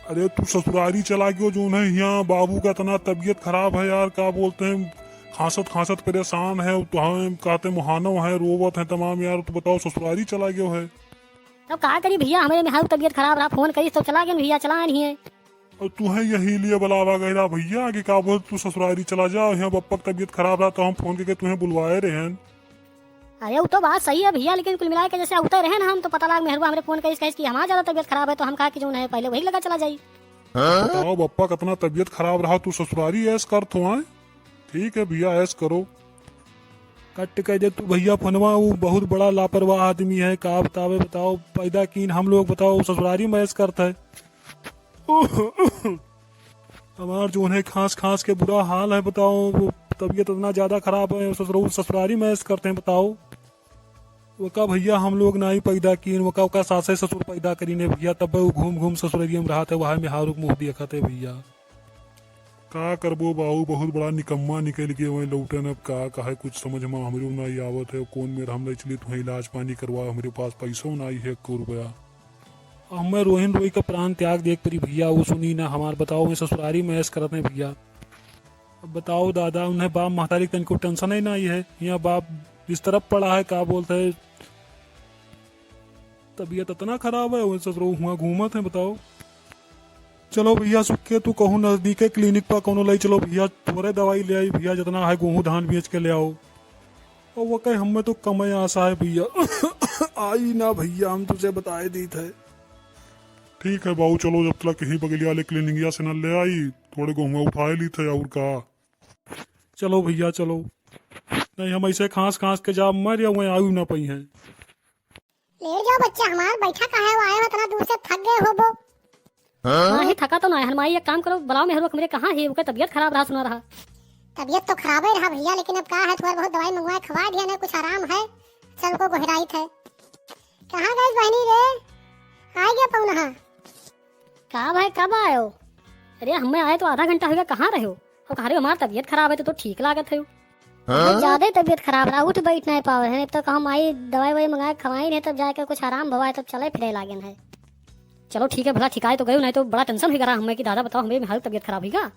अरे तू ससुरारी चला गयो, जो उन्हें यहाँ बाबू का इतना तबीयत खराब है यार, का बोलते हैं, खांसत खांसत परेशान है, तो हम कहते मुहानो है, रोवत है तमाम यार, तू बताओ ससुरारी चला गयो है। अब का करी भैया, हमरे मेहरारू तबीयत खराब रहा, फोन करी तो चला गए भैया, चला नहीं है। और तुहे यही लिए बुलावा गया भैया कि का बोल तू ससुरारी चला जा, यहाँ बप्पा की तबीयत खराब रहा तो हम फोन करके तुहे बुलवाए रहन। अरे वो तो बात सही है भैया, लेकिन कुल मिला के जैसे उतर रहे ना हम तो पता लाग मेहरुआ हमरे फोन करिस कहिस कि हमार ज्यादा तबीयत खराब है तो हम कहा कि जो है पहले वही लगा चला जाई। बताओ बप्पा कितना तबीयत खराब रहा तू ससुरारी ऐश कर तो आए। ठीक है भैया ऐश करो। कट कह दे तू भैया फोनवा, वो बहुत बड़ा लापरवाह आदमी है, का बतावे बताओ, पैदा कीन हम लोग बताओ ससुरारी में ऐश करता है। हमार जो है खांस खांस के बुरा हाल है बताओ, वो तबीयत इतना ज्यादा खराब है, ससुर-, ससुरारी में ऐश करते हैं बताओ। वो का भैया हम लोग ना ही पैदा कीन, वो का, वो का सासे ससुर पैदा करीन है भैया, तब वो घूम घूम ससुरारी में रहत है, वहाँ मेहरारू के मुँह देखत है भैया। का करबो बाऊ, बहुत बड़ा निकम्मा निकल के वहीं लौटन। अब का कहे, कुछ समझ में हमरो नहीं आवत है। कौन मेर हम ले चली तुम्हें इलाज पानी करवा, हमरे पास पैसो नहीं है एको रुपया। अब मैं रोहिन रोई का प्राण त्याग देख परी भैया, वो सुनी ना हमार। बताओ, मैं ससुरारी में ऐश करत नहीं भैया। अब बताओ दादा, उन्हें बाप महतारी के तनिको टेंशन ही नहीं है। यहाँ बाप बिस्तर पर पड़ा है, का बोलते है, तबीयत इतना खराब है, वो ससुरो हुआ घूमत है, बताओ। चलो भैया, सुख के तू कहूँ नजदीके क्लिनिक पर कोनो ले चलो भैया, थोड़े दवाई ले आई भैया, जितना है गेहूँ धान बेच के ले आओ। और वो कहे, हमें तो कम आसा है भैया। आई ना भैया, हम तुझे बताए दी थे। ठीक है बाबू, चलो जब तक यही बगलिया वाले क्लिनिकिया से न ले आई, थोड़े गेहूँ उठाए ली थे और का। चलो भैया, चलो, नहीं हम ऐसे खांस खांस के जाब मर या वहीं आयु ना पई हैं। लेट जाओ बच्चा हमार, बैठा काहे हो, आए हो इतना दूर से, थक गए होबो। हाँ? हाँ, ही थका तो ना है। हनुमाई, एक काम करो, बुलाओ मेहरुआ के हमरे, कहाँ है? ओकर तबीयत खराब रहा, सुना रहा। तबीयत तो खराब ही रहा भैया, लेकिन अब का है, थोड़ा बहुत दवाई मंगवाए, खवा दिया ना, कुछ आराम है, सबको गोहराइत है। कहाँ गए बहनी रे? आ गया पौनहा। का भाई, कब आयो? अरे, हमें आए तो आधा घंटा हो गया, कहाँ रहे हो? और कहा रहे हो, हमार तबीयत खराब है, तो, तो ठीक लागत है। हाँ? ज्यादा ही तबीयत खराब रहा, उठ बैठ नहीं पावे है। नहीं तो कहूँ माई दवाई ववाई मंगाए खवाई नहीं, तब जाके कुछ आराम भवा है, तब चले फिरे लागेन है। चलो ठीक है, भला ठिकाए तो गयो, नहीं तो बड़ा टेंशन हो गया हमें कि दादा बताओ, हमें मेहरारू तबीयत खराब होइगा।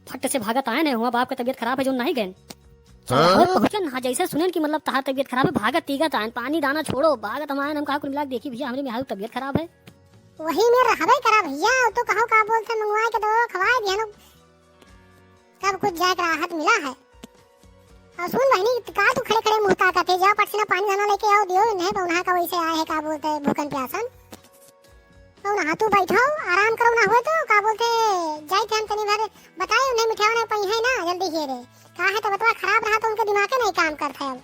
फट से भागत आए नहीं हुआ, बाप का तबीयत खराब है जो नहीं गए। चला, हाँ? पहुँचन, हाँ, जैसे सुनेन कि मतलब तहार तबियत खराब है, भागत तीगत आयन, पानी दाना छोड़ो, भागत हम आयन, हम कहा कुल मिला के देखी भैया, हमरे मेहरारू तबियत खराब है। वही में रहबे करा भैया, अब तो कहो का बोलते मंगवाए के दवा खवाए दिया ना, सब कुछ जाए के राहत मिला है। और सुन बहिनी, का तू खड़े खड़े मुँह ताकत है, जाओ पट से ना पानी धाना लेके आओ, दियो नहीं पौना का वैसे आए है का बोलते भूखन प्यासन। और ना तू बैठो, आराम करो ना हुए तो का बोलते, जाई थे हम तनी भर बताए उन्हें मिठाई उन्हें पई है ना, जल्दी ही रे। का है तो बतवा खराब रहा तो उनके दिमाग नहीं काम करता है अब।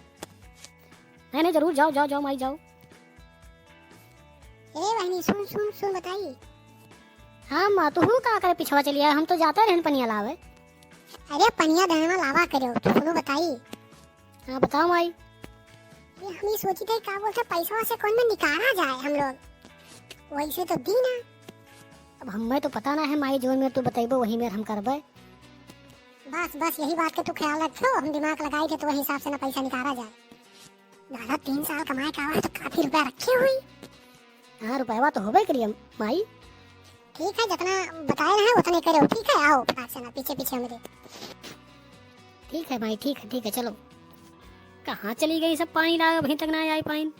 नहीं, नहीं, जरूर जाओ, जाओ, जाओ, माई जाओ। ए बहिनी, सुन, सुन, सुन, बताई। हाँ माँ, तू का करे पिछवा चली आए, हम तो जाते रहन पनिया लावे। अरे पनिया धनवा लावा करो, तू सुनो बताई। हाँ, बताओ माई। ये हम ही सोची थे, का बोलते, पैसा से कौन में निकाला जाए हम लोग, वैसे तो दी ना। अब हमें तो पता ना है माई, जो मेर तू बतैबो, वही मेर हम करबे। बस, बस, यही बात के तू ख्याल रखियो, हम दिमाग लगाई थे तो वही हिसाब से ना पैसा निकाला जाए। दादा, तीन साल कमाए का आवा है तो काफी रुपया रखे हुई। हाँ, रुपयवा तो होबे करिए माई। ठीक है, जितना बताए रहे उतने करो, ठीक है, आओ फटाक से ना पीछे पीछे हमरे। ठीक है माई, ठीक है, ठीक है, चलो। कहाँ चली गई सब पानी लावे, अभी तक ना आई पाइन।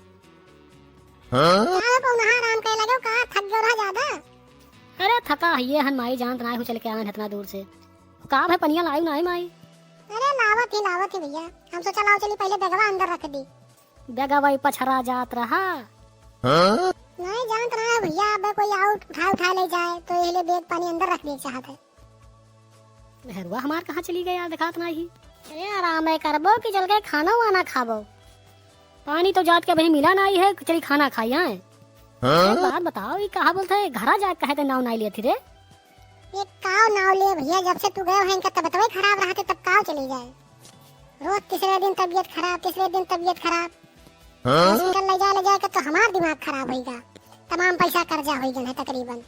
हाँ? का बे पौनहा आराम करे लगे, का थक गयो रहा ज्यादा? अरे थका है ये हन माई, जानत ना हो चल के आन इतना दूर से। का भाई पनिया लायू ना है माई? अरे लावत ही, लावत ही भैया, हम सोचा लाओ चली पहले बैगवा अंदर रख दी। बैगवा ही पछरा जात रहा। हाँ? नहीं जानत रहा है भैया, अब कोई आउट उठा उठा ले जाए तो ये ले बैग पानी अंदर रख दिए चाहत है। मेहरुआ हमार कहाँ चली गई यार, देखात ना ही। अरे आराम है करबो कि चल के खाना वाना खाबो। पानी तो जात के भाई मिला ना ही है, चली खाना खाई आए। हाँ? एक बात बताओ, ये कहा बोलते है घरा जाए कहे के नाव नहीं लेती रे? ये काव नाव ले भैया, जब से तू गए हैं इनका तबियतवे खराब रहते तब काव चली जाए। रोज तीसरे दिन तबियत खराब, तीसरे दिन तबियत खराब। हाँ? हॉस्पिटल ले जा, ले जाए के तो हमार दिमाग खराब होइगा। तमाम पैसा कर्जा होइगन है तकरीबन।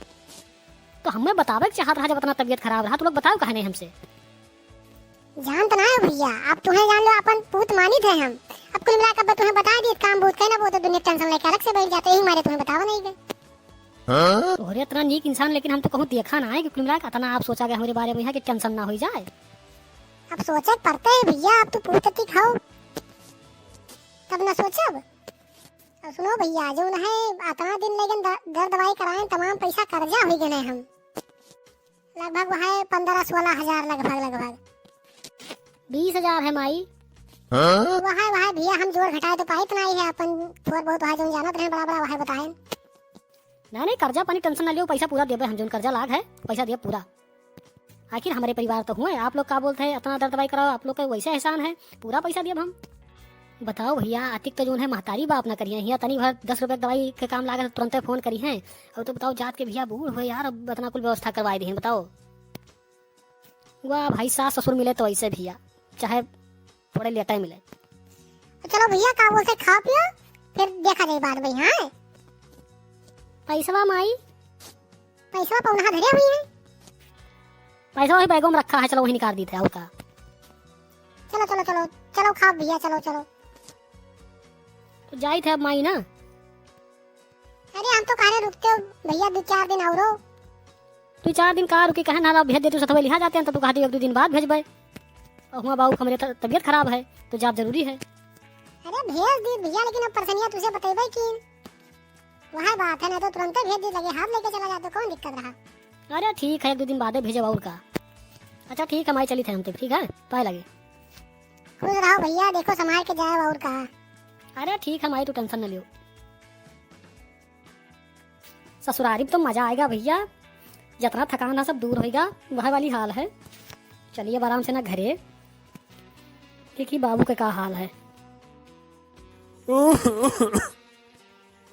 तो हमें बतावे के चाहत रहा, जब इतना तबियत खराब रहा, तो लोग बताओ कहने हमसे। जानत ना हो भैया, अब तुम्हें जान लो, अपन पूत मानित है हम। अब कुल मिला के अब तुम्हें बता दिए, काम बहुत कहना बहुत दुनिया टेंशन लेके अलग से बैठ जाते, यही मारे तुम्हें बतावा नहीं गए। हाँ? तोहरे इतना नीक इंसान, लेकिन हम तो कहूँ देखा ना है कि कुल मिला के इतना आप सोचा गया हमारे बारे में यहाँ कि टेंशन ना हो जाए। अब सोचे के पड़ते है भैया, अब तू पूत कती खाओ, तब ना सोचब। अब सुनो भैया, जो है इतना दिन लेकिन द-, दर दवाई कराए, तमाम पैसा कर्जा हो गए हम। लगभग वह है पन्द्रह सोलह हजार लगभग, लगभग। बीस हजार है माई। हाँ? वह है, वह है भैया, हम जोड़ घटाए तो पाइत नहीं है, अपन थोड़ बहुत वह जो जानत रहे बड़ा बड़ा वह बताए। नहीं, नहीं, कर्जा पानी टेंशन ना लियो, पैसा पूरा देबे हम, जोन कर्जा लाग है, पैसा देब पूरा। आखिर हमारे परिवार तो हुए, आप लोग का बोलते हैं, इतना दर दवाई कराओ, आप लोग का वैसे एहसान है, पूरा पैसा देब हम। बताओ भैया, अतिक तो जोन है महतारी बाप ना करिए, हिया तनी भर दस रुपये के दवाई के काम लागे तो तुरंते फोन करी हैं। अब तो बताओ, जात के भैया बूढ़ हुए यार, अब इतना कुल व्यवस्था करवाए दिए, बताओ। वाह भाई, सास ससुर मिले तो ऐसे भैया, चाहे थोड़े लेटे मिले। तो चलो भैया, का बोलते, खा पियो, फिर देखा जाए बाद में, हाँ? पैसवा माई? पैसवा पौनहा धरे हुई है। पैसवा वही बैगों में रखा है, चलो वही निकाल दी थे, और का? चलो, चलो, चलो, चलो, खाओ भैया, चलो, चलो। तो जाई थे अब माई ना। अरे, हम तो कह रहे रुकते हो भैया, दो चार दिन औरो। दो चार दिन का रुकी, कहे ना, भेज दे, तू सतवे लिहा जाते हैं, तो तू कहती एक दो दिन बाद भेजबे। और हुआ बाबू, हमरे त-, तबीयत खराब है, तो जाब जरूरी है। अरे, भेज दी भैया, लेकिन अब परेशानियाँ तुझे बतेबे की। वह बात है, ना तो तुरंते भेज दी, लगे हाथ लेके चला जाते, कौन दिक्कत रहा? अरे, ठीक है, एक दो दिन बादे भेजब, और का। अच्छा, ठीक है, माई चली थे हम तो, ठीक है, पाए लगे। खुश रहो भैया, देखो संभाल के जाए, और का। अरे, ठीक है, माई, तू टेंशन न लियो। ससुरारी में तो मजा आएगा भैया, जितना थकान है सब दूर होएगा, वह वाली हाल है। चलिए अब आराम से ना घरे, देखी बाबू के का हाल है।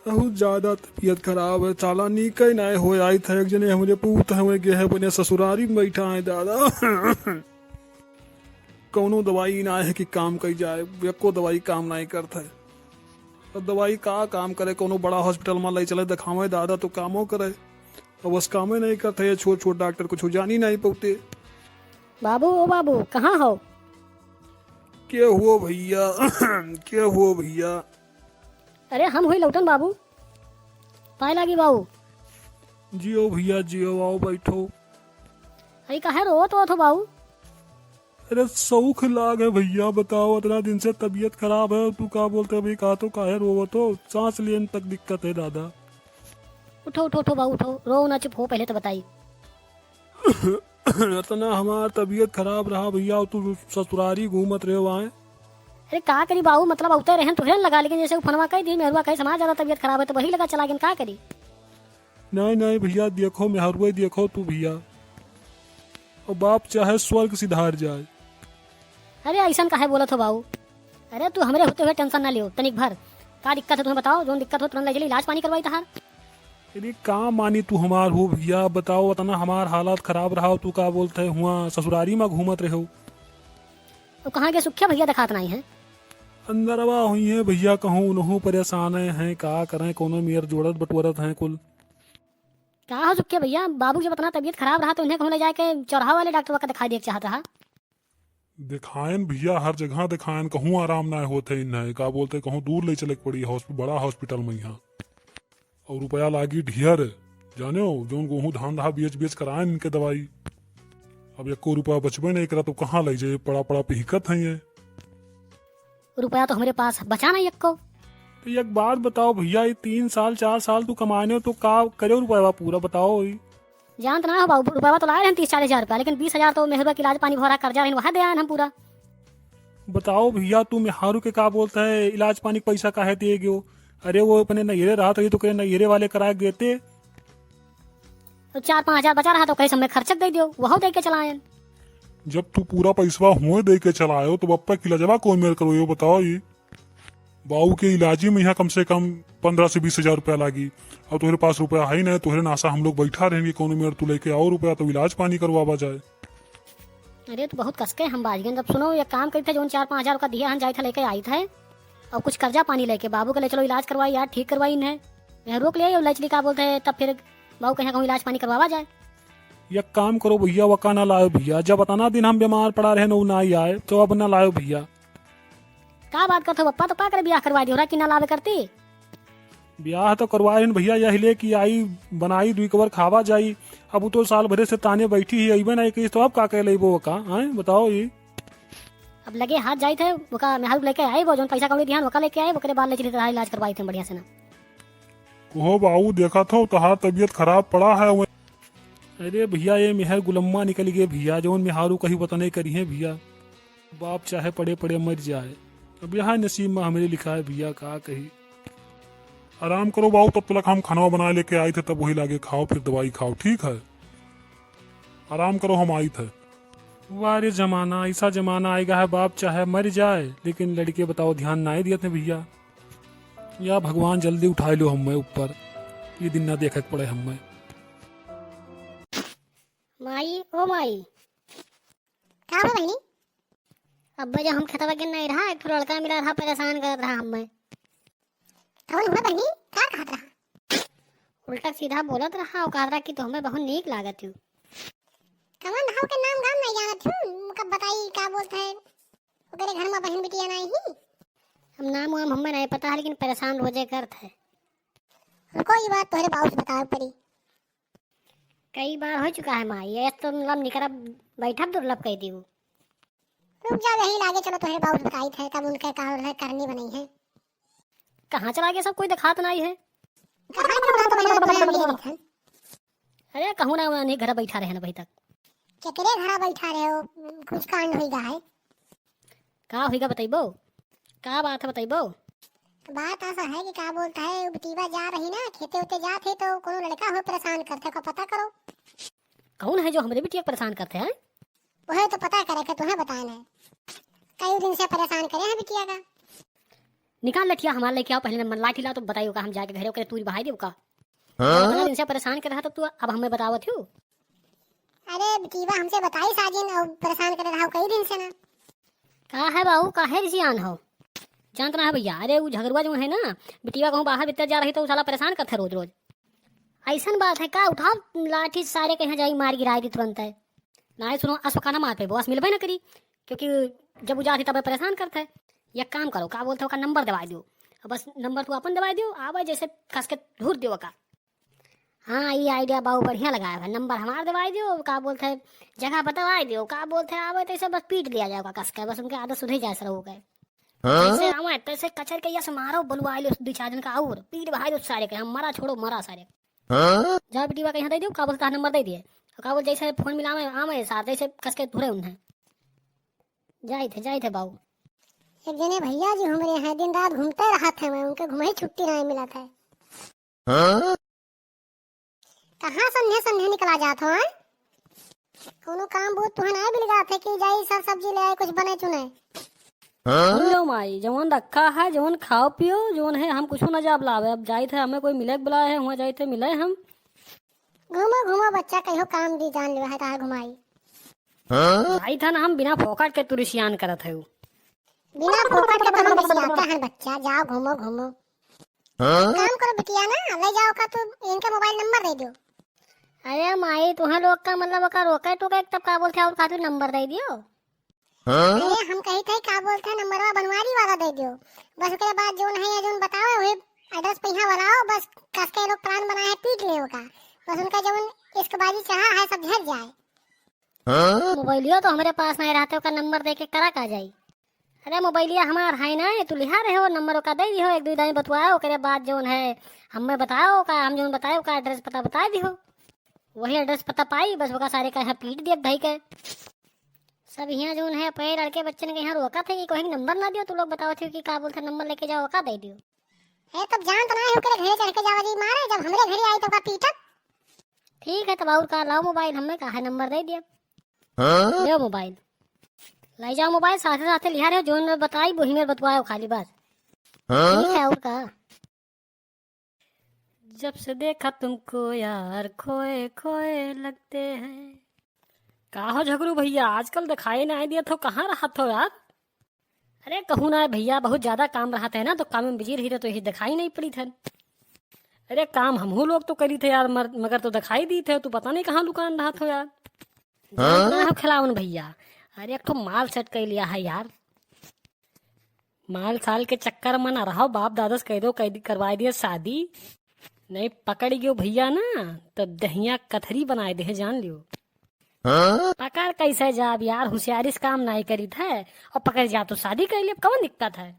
बहुत ज्यादा तबीयत खराब है, साला नीके नाय हो आई था। एक जने हमरे पूत है, वह गे है अपने ससुरारी में बैठा है दादा। कौनो दवाई ना है कि काम कई जाए, एको दवाई काम नहीं करत है। अब दवाई का काम करे, कौनो बड़ा हॉस्पिटल में ले चले दिखावे दादा तो कामो करे। अब बस कामे नहीं करत है, ये छोट छोट डॉक्टर कुछ जानी नहीं पौते। बाबू, ओ बाबू, कहाँ हो? के हुओ भैया? के हुओ भैया? अरे हम हुई लौटन बाबू, पाए लागी बाबू। जियो भैया जियो, आओ बैठो। अरे काहे रोत होत हो बाबू? अरे सौख लाग है भइया, बताओ, अतना दिन से तबियत खराब है, तू का बोलत है भाई, का तो काहे रोवत हो, साँस लेन तक दिक्कत है दादा। उठो, उठो, उठो बाबू, उठो, रो ना, चुप हो, पहिले तो बताई। अतना हमार तबियत खराब रहा भइया, अउ तू ससुरारी घूमत रहे वहाँ। अरे का करी बाबू, मतलब अउते रहेन तोहरे लगा, लेकिन जैसे उ फोनवा कइ दिहे, मेहरुआ कहे हमार ज्यादा तबियत खराब है तो वही लगा चला गेन, का करी? नहीं, नहीं भइया, देखो मेहरुआ देखो तू भइया, अउ बाप चाहे स्वर्ग सिधार जाए। अरे अइसन काहे बोलत हो बाबू? अरे तू हमरे होते हुए tension ना लियो तनिक भर। का दिक्कत है तुम्हें बताओ, जौन दिक्कत हो तुरंत ले चली, इलाज पानी करवाई तहार। अरे का मानी तू हमार हो भइया, बताओ, अतना हमार हालत खराब रहा, तू का बोलत है हुआ ससुरारी मा घूमत रहो। तो कहाँ गए सुखिया भइया, देखात नाहीं है? अंदरवा हुई है भइया, कहूँ उनहू परेशान है, का करें, कौनो मेर जोड़त बटोरत हैं कुल। का हो सुखिया भइया, बाबू जब अतना तबियत खराब रहा तो इन्हें कहूँ ले जाके चौराहा वाले डॉक्टर का दिखाई दे के चाहत रहा। देखायन भइया, हर जगह देखायन, कहूँ आराम नाय होत है इन्हें। का बोलते, कहूँ दूर ले चले के पड़ी हॉस्पि-, बड़ा हॉस्पिटल मा यहाँ। अउर रुपया लागी ढेर, जाने हो, जौन गेहूँ धान रहा बेच बेच करायन इनके दवाई। अब एको रुपया बचबे नहीं करा तो कहाँ ले जाए, पड़ा पड़ा पिहकत हैं ये। रुपया तो हमरे पास बचा नहीं एको। तो एक बात बताओ भइया, ये तीन साल चार साल तू कमाने हो तो का करे रुपया पूरा बताओ ही? जानत ना हो बाबू, रुपया तो लाए रहन तीस चालीस हजार रुपया, लेकिन बीस हजार तो मेहरुआ के इलाज पानी भरा कर्जा रहन, वह दे आयन हम पूरा। बताओ भइया, तू मेहारू के का बोलत है, इलाज पानी के पैसा काहे दे गयो? अरे वो अपने नैहरे रहत रही तो करे नैहरे वाले करा के देते। तो चार पाँच हजार बचा रहा तो कहे समय खर्चक दे दियो, वह दे के चलायन। जब तू पूरा पैसवा हुए दे के चलायो तो बप्पा के इलाजवा कौन मेर करो, यो बताओ ये। बाऊ के इलाजी मा यहाँ कम से कम पन्द्रह से बीस हजार रुपया लागी। अब तोहरे पास रुपया है ही नहीं, तोहरे नासा हम लोग बैठा रहेंगे, कौनो मेर तू लेके आओ रुपया तो इलाज पानी करवावा जाए। अरे तो बहुत कसके हम बाज गए। तब सुनो, एक काम करी थे, जौन चार पाँच हजार का दिया हन, जाई था लेके आई थे, और कुछ कर्जा पानी लेके बाबू के ले चलो इलाज करवाई यार, ठीक करवाई इन्हें। यहाँ रोक ले, ले चली का बोलते हैं, तब फिर बाबू कहीं कहूँ इलाज पानी करवावा जाए। एक काम करो भइया, वका ना लायो भइया, जब अतना दिन हम बीमार पड़ा रहे न, उ ना ही आए, तो अब ना लायो भइया। का बात करत हो बप्पा, तो का करे बियाह करवा दियो, कि ना लावे करती? बियाह तो करवाए रहन भइया, यही ले कि आई बनाई, दुई कबर खावा जाई। अब उ तो साल भरे से ताने बैठी ही, अइबे ना कइस, तो अब का कह लेबो का, हैं? बताओ ई। अब लगे हाथ जाई थे, ओका मेहरारू लेके आए, वो जौन पैसा कौड़ी दिहन, ओका लेके आए, ओकरे बाद ले चली तोहार इलाज करवाई थे बढ़िया से ना। ओहो बाऊ, देखत हो, तोहार तबियत खराब पड़ा है। अरे भइया, ये मेहर गुलम्मा निकल गए भइया, जौन मेहारू कहीं वतने करी है भइया। बाप चाहे पड़े पड़े मर जाए, अब यहाँ नसीब मा हमरे लिखा है भइया, का कही। आराम करो बाऊ, तब तक हम खाना बनाए लेके आई थे, तब वही लागे खाओ, फिर दवाई खाओ, ठीक है? आराम करो, हम आई थे। वाह रे जमाना, ऐसा जमाना आएगा है, बाप चाहे मर जाए, लेकिन लड़के बताओ ध्यान नाहीं दियत हैं भइया। या भगवान जल्दी उठाए लो हमें ऊपर, ये दिन ना देखे के पड़े हमें। माई, ओ माई। का बा बहिनी? अब्बे जब हम खेतवा के नहीं रहा, एक ठो लड़का मिला रहा, परेशान करत रहा हमें। कौन हुआ बहिनी? का कहत रहा? उल्टा सीधा बोलत रहा और कहत रहा कि तू हमें बहुत नीक लागत हो। कौन हो के नाम गाम नहीं जानत हो, उनका बताई का बोलत है, ओकरे घर में बहन बिटिया नहीं ही। हम नाम वाम हमें नहीं पता है, लेकिन परेशान रोजे करत है। रुको, ये बात तोहरे बाबू से बतावे पड़ी। कई बार हो चुका है माई, ये तो मतलब निकरा बैठब दुर्लभ कह दी। रुक जाओ, यही लागे, चलो तोहरे बाबू से बताई थे, तब उनके का करनी बनाई है। कहाँ चला गया सब, कोई दिखात नहीं है। कहाँ चला तो मैंने बताया, हम ये नहीं था। अरे कहूँ ना, वहाँ नहीं, घर बैठा रहे ना अभी तक। केकरे घरा बैठा रहे हो? कुछ कांड होइगा है? का होइगा बतैबो? का बात है बतैबो? बात ऐसा है कि का बोलता है, उ बिटिया जा रही ना, खेते उते जात है तो कोनो लड़का हो परेशान करते, को पता करो। कौन है जो हमरे बिटिया के परेशान करते हैं? वही तो पता करे के तुम्हें बताना है। कई दिन से परेशान करे हैं बिटिया का। निकाल लठिया हमार लेके आओ, पहले नंबर लाठी लाओ तो बताइयो का हम जाके घरे ओकरे तूरी बहाई देव का? हाँ? इतना दिन से परेशान कर रहा था तू, अब हमें बतावत हो? अरे बिटिया हमसे बताई साजिन और परेशान कर रहा हो कई दिन से ना। का है बाबू, काहे रिसियान हो? जानत ना है भइया, अरे उ झगरुआ जो है ना, बिटिया कहूँ बाहर भीतर जा रही तो उ साला परेशान करत है रोज रोज। ऐसन बात है का? उठाओ लाठी, सारे के यहाँ जाई मार गिराई दी तुरंत है। ना सुनो, अस का ना मार पेबो, अस मिलबे ना करी, क्योंकि जब उ जात ही तब परेशान करत है। एक काम करो, का बोलते हो, का नंबर दवाई दो, अब बस नंबर तू अपन दवाई दो, आवे जैसे कस के धूर दो का। हाँ, ई idea बाबू बढ़िया लगाए है। नंबर हमार देवाई दियो, का बोलत है, जगह बतावाई दियो, का बोलत है, आवे तैसे बस पीट दिया जाए ओका कस के, बस उनके आदत सुधरी जाए सरऊ के। हाँ? जैसे आवे तैसे कचर के यस मारो, बुलवाई लो दुइ चार जन का और पीट बहाई दो सारे के, हम मरा छोड़ो, मरा सारे। हाँ? जाओ बिटिया कहीं दे दियो, का बोलत है, नंबर दे दिए। का बोल जैसे फोन मिलावे आवे सार, जैसे कस के धुरे उन्हें। जाइत है, जाइत है बाऊ। एक जने भैया जी हमरे हैं, दिन रात घूमते रहत हैं, मैं उनके घुमही छुट्टी नाहीं मिलत है। हाँ? कहाँ संझे संझे निकला जात हो, हैं? कोनो काम बूत तुहन आए बिल जात है कि जाई सर सब्जी ले आए, कुछ बने चुने। हाँ? सुन लो माई, जवन रखा है, जवन खाओ पियो, जवन है, हम कुछ ना जाब लावे। अब जाइत है, हमें कोई मिले के बुलाए है, हुआँ जाइत है, मिले हम। घूमो घूमो बच्चा, कहियो काम दी जान लेवा है, तहार घुमाई। हाँ? जाइत है ना, हम बिना फोकट के तुरिसियान करत है। बिना फोकट के तो हम रिसियाते हैं बच्चा, जाओ घूमो घूमो। हाँ? काम करो बिटिया ना, ले जाओ का तू इनका मोबाइल नंबर दे दियो। अरे माई, तुहें लोग का मतलब ओका रोके टोके तब का बोलत है और खातिर नंबर दे दियो। हाँ? अरे हम कही थे का बोलत है नंबरवा बनवारी वाला दे दियो, बस ओकरे बाद जौन है या जौन बतावे वही एड्रेस पे यहाँ बनाओ, बस कस के लोग प्लान बनाए है पीट ले ओका, बस उनका जौन इश्कबाजी चढ़ा है सब झड़ जाए। हाँ? मोबाइलियो तो हमरे पास नहीं रहते, ओका नंबर दे के करा का जाई? अरे मोबाइलिया हमार है ना, तू लिहा रहे हो नंबर ओका दे दिहो, एक दुइ दाई बतुआओ, ओकरे बाद जौन है हमें बताओ का, हम जौन बताए ओका एड्रेस पता बता दिहो, वही एड्रेस पता पाई, बस ओका सारे का यहाँ पीट दिया धई के। सब यहाँ जौन है अपने लड़के बच्चन के यहाँ रोका थे कि कोई नंबर ना दियो, तू लोग बताओ थे कि का बोलते नंबर लेके जाओ ओका दे दियो। ए, तब जान तो ना है ओकरे घरे चढ़ के जावा जी मारे, जब हमरे घरे आई तो का पीटत। ठीक है, तब और का, लाओ मोबाइल, हमें का है नंबर दे दिया। हाँ? ले मोबाइल, ले जाओ मोबाइल, साथे साथे लिहा रहे, जौन में बताई वही में बतवाओ खाली बस। हाँ? ठीक है, और का। जब से देखा तुमको यार खोए खोए लगते हैं। का हो झगरू भैया, आजकल दिखाई नहीं दिया तो कहाँ रहत हो यार? अरे कहूँ ना भैया, बहुत ज्यादा काम रहत है ना, तो काम में बिजी रही थे, तो यही दिखाई नहीं पड़ी थे। अरे काम हमहू लोग तो करी थे यार, मर-, मगर तो दिखाई दी थे, तू पता नहीं कहाँ लुकान रहत हो यार। हाँ? जानत ना हो खिलावन भैया, अरे एक ठो माल सेट कर लिया है यार। माल साल के चक्कर में ना रहो, बाप दादा से कह दो, कह दी, करवाई दिया शादी। नहीं पकड़ गयो भैया ना, तो दहिया कथरी बनाए दे, जान लियो। हाँ? पकड़ कैसे जाब यार, होशियारी से काम नाहीं करीत है, और पकड़ जा तो शादी कर लिए, कौन दिक्कत है?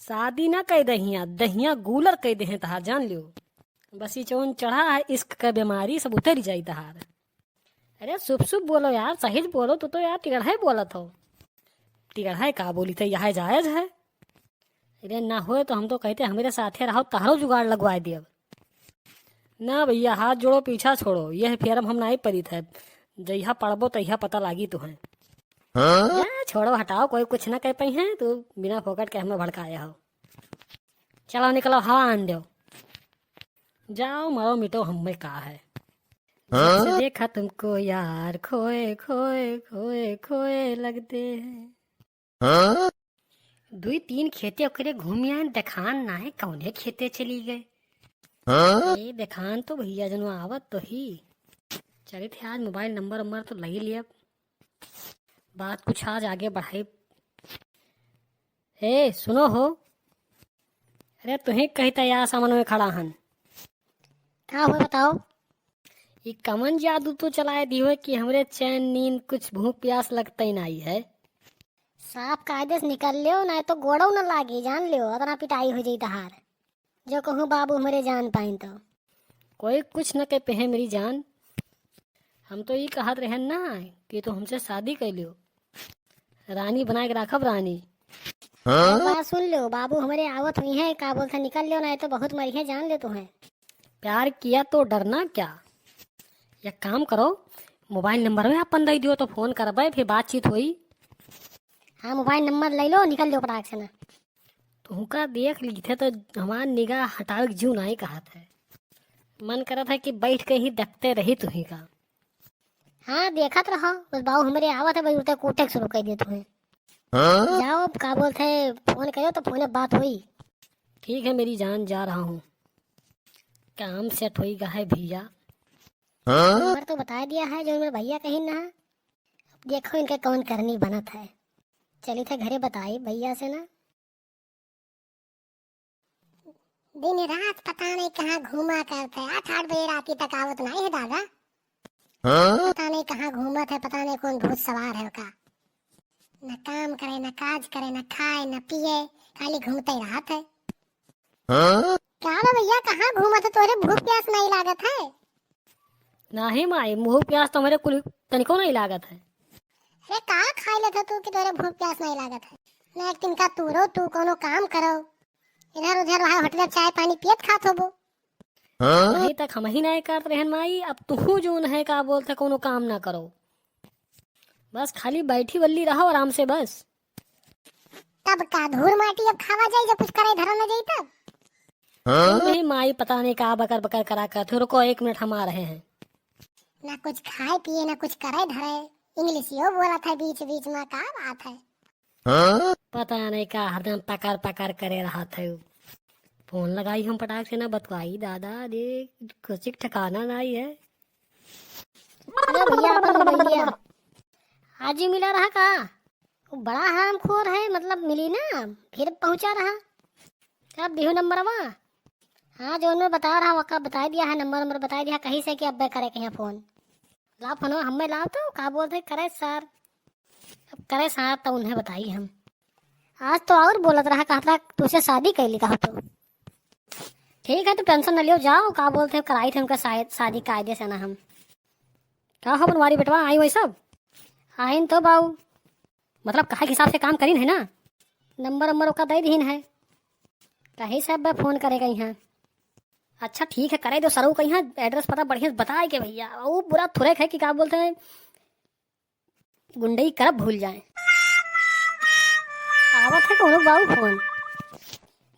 शादी ना कर दहिया, दहिया गूलर कर दे हैं तहार, जान लियो। बस ये जौन चढ़ा है इश्क का बीमारी, सब उतर जाई तहार। अरे शुभ शुभ बोलो यार, सही से बोलो, तू तो यार टिगड़ाई बोलत हो। टिगड़ाई का बोली थे, यह जायज है। अरे ना होए तो हम तो कहते हमरे साथे रहो, तहरो जुगाड़ लगवाए दियब। ना भैया, हाथ जोड़ो, पीछा छोड़ो, यह फेरम हम नाहीं परीत है। जइहा पड़बो तइहा पता लागी तुहें। हाँ? जा, छोड़ो, हटाओ, कोई कुछ ना कह पाई है, तू बिना फोकट के हमें भड़काए हो। चलो निकलो, हवा आन दो। जाओ मरो मिटो, हमें का है। हाँ? जब से देखा तुमको यार खोए खोए खोए खोए लगते हैं। हाँ? दुई तीन खेते ओकरे घूमी आए, देखान ना है, कौने खेते चली गए। हाँ? ये देखान तो भैया जनो आवत तो ही। चलित है आज मोबाइल नंबर उम्बर तो लई लिया, बात कुछ आज आगे बढ़ाई। ए सुनो हो, अरे तुही कहित है यार सामन में खड़ा हन। का हो बताओ? ई कमन जादू तो चलाए दी हो कि हमरे चैन नींद कुछ भूख प्यास लगते ही नाहीं है। साफ कायदे से निकल लियो, नाहीं तो गोड़ो न लागी, जान लियो, अतना पिटाई हो जाई तहार। जो कहूँ बाबू हमरे जान पाइन तो। कोई कुछ न कह पे है मेरी जान। हम तो ई कहत रहन ना कि तू हमसे शादी कर लियो, रानी बना के राखब रानी। हाँ? एक बात सुन लियो, बाबू हमरे आवत हुई हैं, का बोलते निकल लियो, नाहीं तो बहुत मरिहे, जान लियो तुहें। प्यार किया तो डरना क्या? एक काम करो, मोबाइल नंबर में अपन दे दियो तो फोन करबे, फिर बातचीत होई। हाँ, मोबाइल नंबर ले लो, निकल लो पटाक से ना। तुहका देख ली थे तो हमार निगाह हटावे के जीव नाहीं कहत है। मन करत है कि बैठ के ही देखते रही तुही का। हाँ, देखत रहो, बस बाबू हमरे आवत है, भाई उठे कूटे के शुरू कर दिए तुहें। हाँ? जाओ, का बोलते हैं, फोन करो तो फोने बात हुई। ठीक है मेरी जान, जा रहा हूँ, काम सेट होई गा है भैया। हाँ? नंबर तो बता दिया है, जो मेरे भैया कहीं ना। अब देखो इनके कौन करनी बनत है। चली थे घरे बताई भैया से ना। दिन रात पता नहीं कहाँ घूमा करते, आज आठ बजे राती तक आवत नाहीं है दादा। हाँ? पता नहीं कहाँ घूमत है, पता नहीं कौन भूत सवार है ओका। न काम करे, न काज करे, न खाए, न पिए, खाली घूमते रहत है। हाँ? का बा भैया, कहाँ घूमत है? तोहरे भूख प्यास नहीं लागत है? नाहीं माई, भूख प्यास तो हमरे कुल तनिको नहीं लागत है। अरे का खाई लेत हो तू कि तोहरे भूख प्यास नहीं लागत है? ना एक दिन का तू रहो, तू कोनो काम करो, इधर उधर वहाँ होटल चाय पानी पियत खात होबो। हाँ? अभी तक हम ही नहीं करत रहन माई, अब तुहू जोन है का बोलते कोनो काम ना करो, बस खाली बैठी बल्ली रहो आराम से बस। तब का धूर माटी अब खावा जाई, जब कुछ करे धरा न जाई तब? हाँ? तुम ही माई पता नहीं का बकर बकर करा करत हो। रुको एक मिनट, हम आ रहे हैं। ना कुछ खाए पिए, ना कुछ करे धरे, इंग्लिशियो बोलत है बीच बीच में, का बात है? हाँ? पता नहीं का हरदम पकर पकर करे रहत है। फोन लगाई हम पटाक से ना बतवाई दादा, दे कुछ ठिकाना नहीं है। अरे भैया, अपन भैया, आज ही मिला रहा का? वो बड़ा हरामखोर है, मतलब मिली ना, फिर पहुँचा रहा। अब दिहू नंबरवा। हाँ, जो उन्होंने बता रहा, वका बताई दिया है, नंबर, नंबर बताई दिया, कहीं से कि अब्बे करे कहीं फोन। लाओ फोनवा, हमें लाओ तो, का बोलते करे सार। अब करे सार तो उन्हें बताई हम। आज तो और बोलत रहा, कहत रहा, "तुझसे शादी कैली," कहा तो। ठीक है, तू tension न लियो, जाओ, का बोलते हैं, कराई थे उनका शायद शादी कायदे से ना हम। का हो बनवारी बेटवा, आई वही सब? आइन तो बाऊ। मतलब कहे के हिसाब से काम करीन है ना? नंबर, नंबर ओका दे दीन है। कही से अब फोन करे गई हैं। अच्छा ठीक है, करे दो सरऊ कहीं, address पता बढ़िया से बताए के भैया। वो बुरा थोड़े है कि का बोलते हैं, गुंडई करब भूल जाए। आवत है कौनो बाऊ फोन।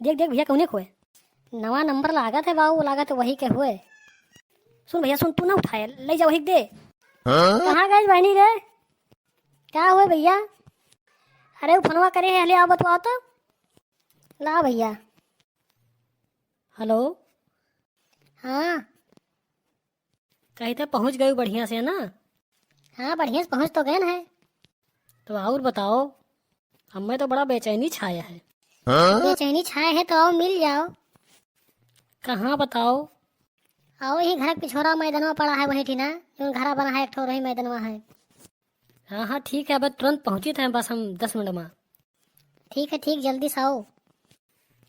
देख, देख भैया, कौने को है? नवा नंबर लागत है बाऊ, लागत है वही के हुए। सुन भैया, सुन, तू ना उठाए, ले जा वही के दे। हाँ? कहाँ गए बहनी रे? का हुए भैया? अरे, वो फोनवा करे है, ले आओ, बतवाओ तो। ला भैया। हेलो। हाँ। कही थे पहुँच गई बढ़िया से ना? हाँ, बढ़िया से पहुँच तो गए न है। तो और बताओ, हमें तो बड़ा बेचैनी छाया है। हाँ? बेचैनी छाया है तो आओ मिल जाओ। कहाँ बताओ? आओ, यही घर के पिछोरा मैदानवा पड़ा है, वही ठिना, जो घरा बना है एक ठो, वही मैदानवा है। हाँ, हाँ, ठीक है, अब तुरंत पहुँचित है, बस हम दस मिनट में। ठीक है, ठीक, जल्दी से आओ।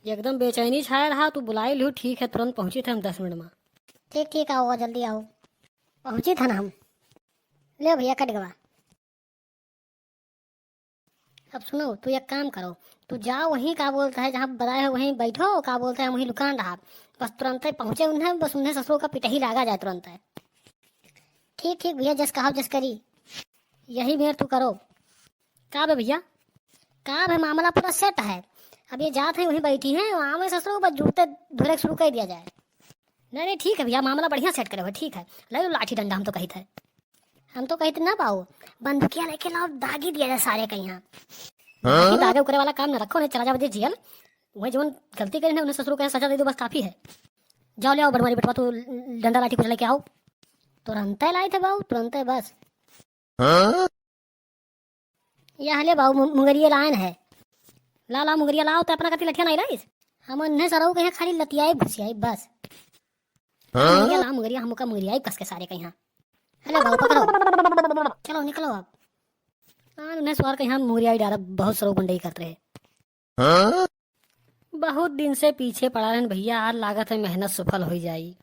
एकदम बेचैनी छाया रहा, तू बुलाई लियो, ठीक है, तुरंत पहुँचित है हम दस मिनट में। ठीक, ठीक, आओ, आओ, जल्दी आओ, पहुँचित है ना हम। ले भैया, कट गवा। अब सुनो, तू एक काम करो, तू जाओ वहीं, का बोलता है, जहाँ बताए हो वहीं बैठो, का बोलता है, वहीं लुकान रहा। बस तुरंते पहुँचे उन्हें, बस उन्हें ससुर का पिटही लागा जाए तुरंते। ठीक, ठीक भैया, जस कहो जस करी, यही मेर तू करो। का बे भैया? का बे, मामला पूरा set है। अब ये जात है, वहीं बैठी हैं, वहाँ में ससुर को बस जुड़ते धुरे शुरू कर दिया जाए। नहीं, नहीं, ठीक है भैया, मामला बढ़िया set करे हुए, ठीक है। ले लो लाठी डंडा, हम तो कही थे, हम तो कही थे ना पाओ, बंदूकिया लेके लाओ, दागी दिया जाए सारे का यहाँ। हाँ? दागे उकरे वाला काम ना रखो, नहीं चला जाओ जे जेल। वही जवन गलती करे ना, उन्हें ससुर को यहाँ सजा दे दो, बस काफी है। जाओ ले आओ बनवारी बेटवा, तू डंडा लाठी कुछ लेके आओ। तुरंते लाई थे बाबू, तुरंते बस। हाँ? या हले बाबू, मु-, मुंगरिया लायन है। ला, ला, मुंगरिया लाओ, तो अपना कति लठिया नहीं लाइस? हम उन्हें सरऊ के यहाँ खाली लतियाई घुसियाई बस। हाँ? मुंगरिया ला, मुंगरिया, हम ओका मुंगरियाई कस के सारे के यहाँ। हले बाबू, पकड़ो। चलो, निकलो अब। हाँ, उन्हें सवार के यहाँ मुंगरियाई डारा, बहुत सरऊ गुंडई करत रहे। हाँ? बहुत दिन से पीछे पड़ा रहन भैया, आज लागत है मेहनत सफल हो जाई।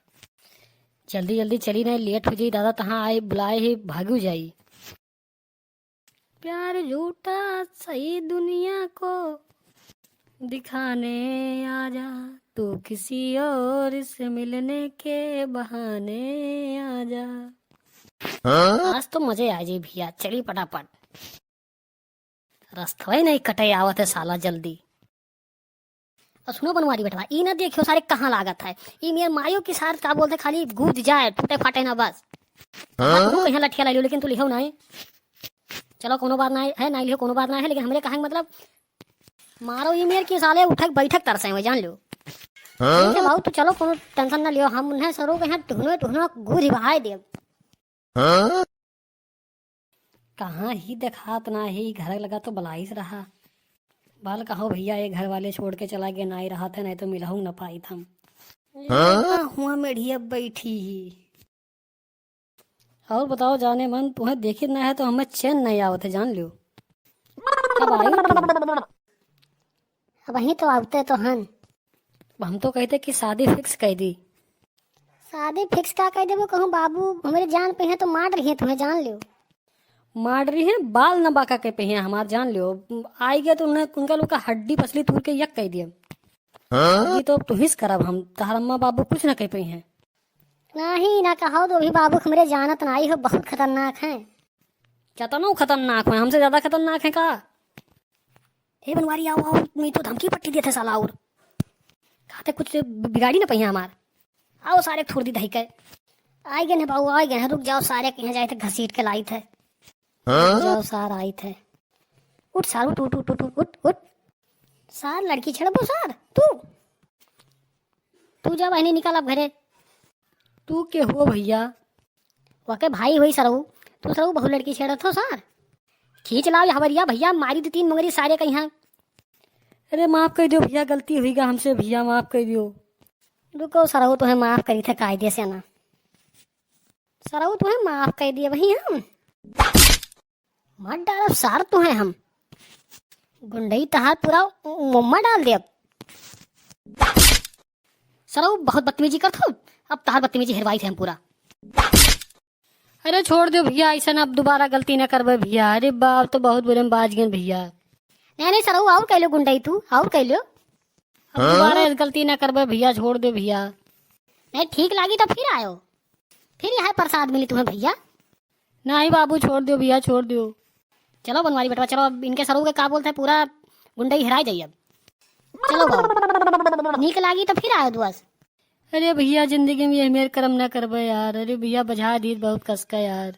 जल्दी जल्दी चली नहीं, late हो जाई दादा, तहाँ आए बुलाए ही भागू जाई। प्यार झूठा सही दुनिया को दिखाने आजा, तू किसी और से मिलने के बहाने आजा। हाँ? आज तो मजे आ जाई भैया, चली पटापट। रस्तवे नहीं कटे आवत है साला जल्दी। और सुनो बनवारी बेटवा, ई ना देखियो सारे कहाँ लागत है। ई मेर मायो के साथ का बोलते खाली गूद जाए, टूटे फाटे ना बस। हाँ? तू कहीं लठिया ला लियो, लेकिन तू लिहो नहीं। चलो कोनो बात ना है, ना लिहो कोनो बात ना है, लेकिन हमरे कहे के मतलब मारो ई मेर के साले उठक बैठक तरसे हुए, जान लो। हाँ? ठीक है बाबू, तू चलो कोनो tension ना लियो, हम उन्हें सरो के यहाँ टुहनो टुहनो गूद ही बहाए देब। हाँ? कहाँ ही देखात ना ही, घर लगा तो बलाइस रहा। बाल कहो भैया, ये घर वाले छोड़ के चला गए, ना ही रहा था, नहीं तो मिलहूँ न पाई था। हाँ? हुआ मेढ़िया बैठी ही। और बताओ जाने मन, तुहें देखित ना है तो हमें चैन नहीं आवत है, जान लियो। कब आयो तू? अबहीं तो आवते तो हन। हम तो कहते कि शादी fix कइ दी। शादी fix का कइ देबो, कहूँ बाबू हमरे जान पइहें तो मार रही है तुहें, जान लियो। मार रही है, बाल न बाका कइ पइहें हमार, जान लियो। आइ गया तो उन्हें, उनका लोग का हड्डी पसली तूर के यक कइ दिया। हाँ? ये तो तुहिस करब हम, तहर अम्मा बाबू कुछ न कइ पइहें। नहीं, ना कहो तो अभी बाबू हमरे जानत ना आई हो, बहुत खतरनाक हैं। केतनो खतरनाक हैं, हमसे ज्यादा खतरनाक हैं का? हे बनवारी, आओ, आओ, नहीं तो धमकी पट्टी देते साला और। कहते कुछ बिगाड़ी ना पइहें हमार। आओ सारे थूर दी दही के। आइ गए हैं बाबू, आइ गए हैं, रुक जाओ सारे, कहीं जाए थे घसीट के लाई थे। हाँ? रुक जाओ सार आई थे। उठ सार, उठ, उठ, उठ, उठ, उठ, उठ। सार लड़की छेड़बो सार, तू। तू जा बहनी, निकल अब घरे। तू के हो भइया? वके भाई होई सरऊ। तू सरऊ बहुत लड़की छेड़त हो सार। खींच लाओ ये हवरिया भइया, मारी दो तीन मुंगरी सारे कइहाँ। अरे माफ कइ दियो भइया, गलती हुई गा हमसे भइया, माफ कइ दियो। रुको सरऊ, तुहें माफ करी थे कायदे से ना। सरऊ तुहें माफ कइ दिए वही हम। मार डालब सार तुहें हम। गुंडई तहार पूरा मुम्मा डाल देब। सरऊ बहुत बदतमीजी करत हो, अब तहार बदतमीजी हेरवाई थे हम पूरा। अरे छोड़ दियो भइया, ऐसा ना, अब दोबारा गलती ना करबे भइया। अरे बाप, तो बहुत बुरे में बाज गए भइया। नहीं, नहीं सरऊ, और कइ लो गुंडई तू, और कइ लो। अब दोबारा ऐस गलती ना करबे भइया, छोड़ दियो भइया। नहीं, ठीक लागी तो फिर आयो, फिर यह प्रसाद मिली तुहें भइया। नहीं बाबू, छोड़ दियो भइया, छोड़ दियो। चलो बनवारी बेटवा, चलो, अब इनके सरऊ के का बोलते हैं, पूरा गुंडई हेराई जाई अब। चलो बाबू, नीक लागी तो फिर आयो दुआस। अरे भइया, जिंदगी में ये मेर करम ना करबे यार। अरे भइया, बझा दी बहुत कसका यार।